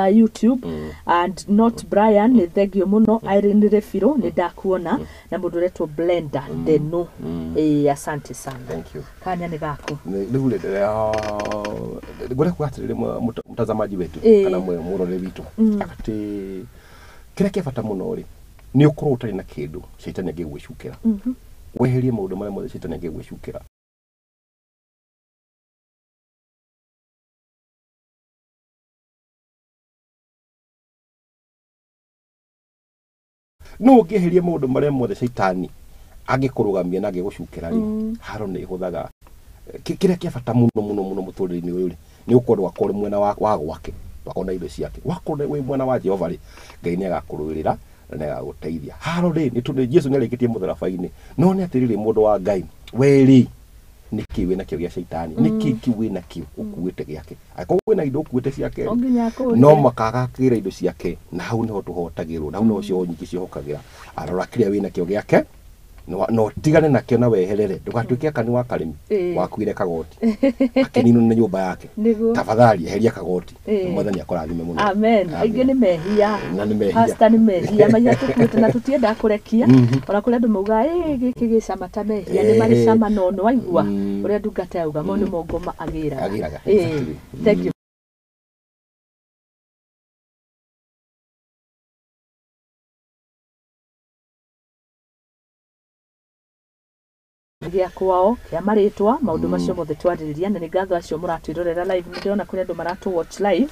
YouTube. And not Brian, nĩ thengio mũno. Irene Refiro, nĩ ndakuona, na mũndũ ũretwo Blender Deno, asante sana. Thank you. Kanya nĩ gaku. Rĩu rĩ, ngwenda kuga atĩrĩrĩ, mtazamaji wetu kana mũroreri witũ, atĩ kĩrĩa kĩa bata mũno rĩ nĩ ũkorwo ũtarĩ na kĩndũ caitani angĩgwĩcukĩra, weherie maũndũ marĩa mothe caitani angĩgwĩcukĩra. No ũngĩeheria maũndũ marĩa mothe caitani angĩkũrũgamia na angĩgũcukĩra rĩ, haro nĩ ĩhũthaga. Kĩrĩa kĩa bata mũno mũno mũno mũtũrĩre-inĩ ũyũ rĩ nĩ ũkorwo ndũgakorwo ũrĩ mwena wa gwake, ndũgakorwo na indo ciake. Wakorwo wĩ mwena wa Jehova rĩ, Ngai nĩ agakũrũĩrĩra na nĩ agagũteithia. Haro rĩ, nĩ tondũ Jesu nĩ arĩkĩtie mũtharaba-inĩ, no nĩ atĩrĩrĩ, mũndũ wa Ngai, we rĩ nĩkĩ wĩna kĩo gĩa caitani, nĩkĩ kĩu wĩna kĩo ũkuĩte gĩake? Angĩkorwo wĩna indo ũkuĩte ciake, no makagakĩra indo ciake, na hau nĩho tũhotagĩrwo, na hau nĩho cioho nyingĩ cihokagĩra. Arora kĩrĩa wĩna kĩo gĩake, no tigane nakĩo na weherere, ndũgatuĩke akani wa karĩmi wakuire kagoti akĩninwo nĩ nyũmba yake. Tafadhali eheria kagoti, Mwathani akũrathime mũno. Amen. Aingĩ nĩ mehia, na nĩ mehia. Pastor, nĩ mehia maiya tũkuĩte na tũtiendaga kũrekia. Ona kũrĩ andũ maugaga gĩkĩ gĩ cama ta mehia, nĩ marĩ cama, no nĩ waigua ũrĩa ndungata yauga, mau nĩ mongoma agĩraga. Thank you. Gĩa kwao kĩa marĩtwa, maũndũ macio mothe twarĩrĩria, na nĩ ngatho acio mũratwĩrorera live. Nĩ ndĩrona kũrĩ andũ maratũ watch live,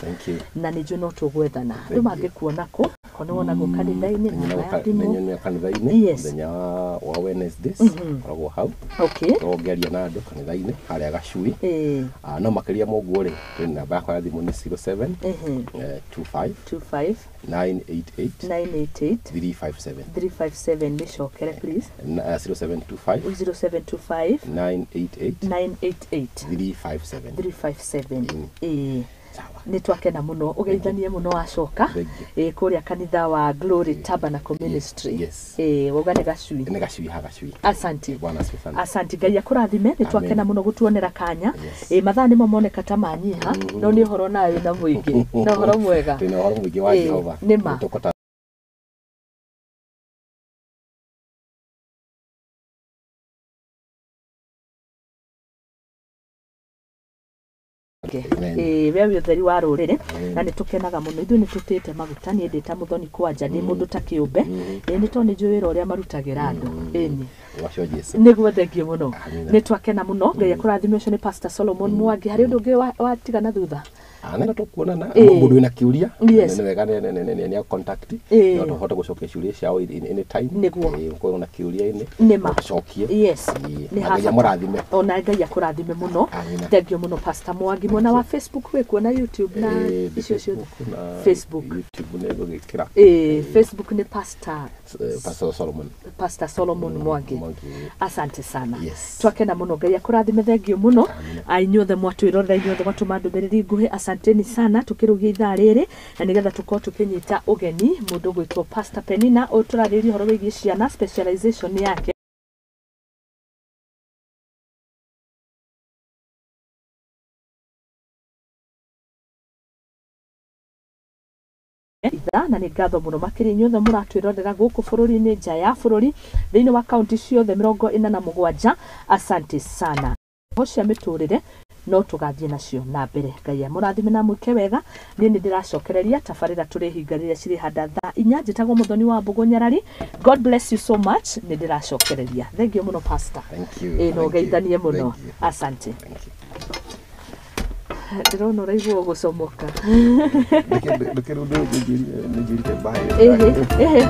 na nĩ njũĩ no tũgwethana. Andũ mangĩkuona kũ? Korwo nĩ wonagwo kanitha-inĩ, namba ya thimũ. Kanitha-inĩ mũthenya wa Wednesdays koragwo hau, koragwo ngĩaria na andũ kanitha-inĩ harĩa Gacui. No makĩria ma ũguo rĩ, twĩ namba yakwa ya thimũ nĩ 07 25 25 988 988 357. 357. Nĩcokere please. 0725 0725 988 988 357. 357. Nĩ twakena mũno, ũgeithanie mũno wacoka kũrĩa kanitha wa Glory Tabernacle Ministry. Wauga nĩ Gacui? Nĩ Gacui, ha Gacui. Asante. Asante, Ngai akũrathime. Nĩ twakena mũno gũtuonera kanya. Mathaa nĩmo moneka ta manyiha, no nĩ ũhoro nawe wĩna mũingĩ na ũhoro mwega. Twĩna ũhoro mũingĩ wa Jehova. Nĩ ma. We wĩ ũtheri wa rũrĩrĩ, na nĩ tũkenaga mũno. Ithuĩ nĩ tũtĩte maguta, niĩ ndĩ ta mũthoni kwanja, ndĩ mũndũ ta kĩũmbe, nĩ tondũ nĩ njũĩ wĩra ũrĩa marutagĩra andũ. Ĩni nĩguo, thengio mũno, nĩ twakena mũno, Ngai akũrathime. Ũcio nĩ Pastor Solomon Mwangi. Harĩ ũndũ ũngĩ watigana thutha? Nĩ tũkuonana. Ĩĩ. Mũndũ wĩna kĩũria, Yes. nĩ wega nĩ contact, Ĩĩ. no tũhote gũcokia ciũria ciao any time. Nĩguo. Ĩĩ, ũkorwo na kĩũria-inĩ, Nĩma. no tũcokie. Yes. Ĩĩ. Nĩ Na ha Ngai bata. amũrathime. Ona Ngai akũrathime mũno. Amina. Thank you mũno, Pastor Mwangi. Mwena wa Facebook wĩkuo na YouTube na Ĩĩ, icio ciothe? Facebook na Facebook. YouTube nĩ ngũgĩkĩra. Ĩĩ, Facebook nĩ Pastor Pastor Solomon. Pastor Solomon Mwangi. Mwangi. Asante sana. Yes. Twakena mũno, Ngai akũrathime, thengio mũno. Amina. Inyuothe mwatwĩrorera, inyuothe mwatũma ndũmĩrĩri nguhĩ, asanteni sana. Tũkĩrũgia ithaa rĩrĩ na nĩgetha tũkorwo tũkĩnyita ũgeni mũndũ gwĩtwo Pastor Penina, ũyũ tũrarĩrĩria ũhoro wĩgiĩ ciana, specialization yake ithaa. Na nĩ ngatho mũno makĩria inyuothe mũratwĩrorera gũkũ bũrũri-inĩ, nja ya bũrũri, thĩinĩ wa kaunti ciothe 47. Asante sana. Ho cia mĩtũrĩre no tũgathiĩ nacio na mbere. Ngai amũrathime na mwĩke wega. Niĩ nĩ ndĩracokereria tabarĩra tũrĩhinga rĩrĩa cirĩhanda thaa 4. Njĩtagwo Mũthoni wa Mbũgũ Nyarari. God bless you so much. Nĩ ndĩracokereria. Thank you mũno, Pastor. Thank you. Ĩĩ, no Thank you. geithanie mũno. Thank you. Asante. Thank you. Ndĩrona ũraigua gũcomoka. Ndũkĩrĩ ũndũ nĩ njĩrire mbaĩ. Ĩhĩ ĩhĩ.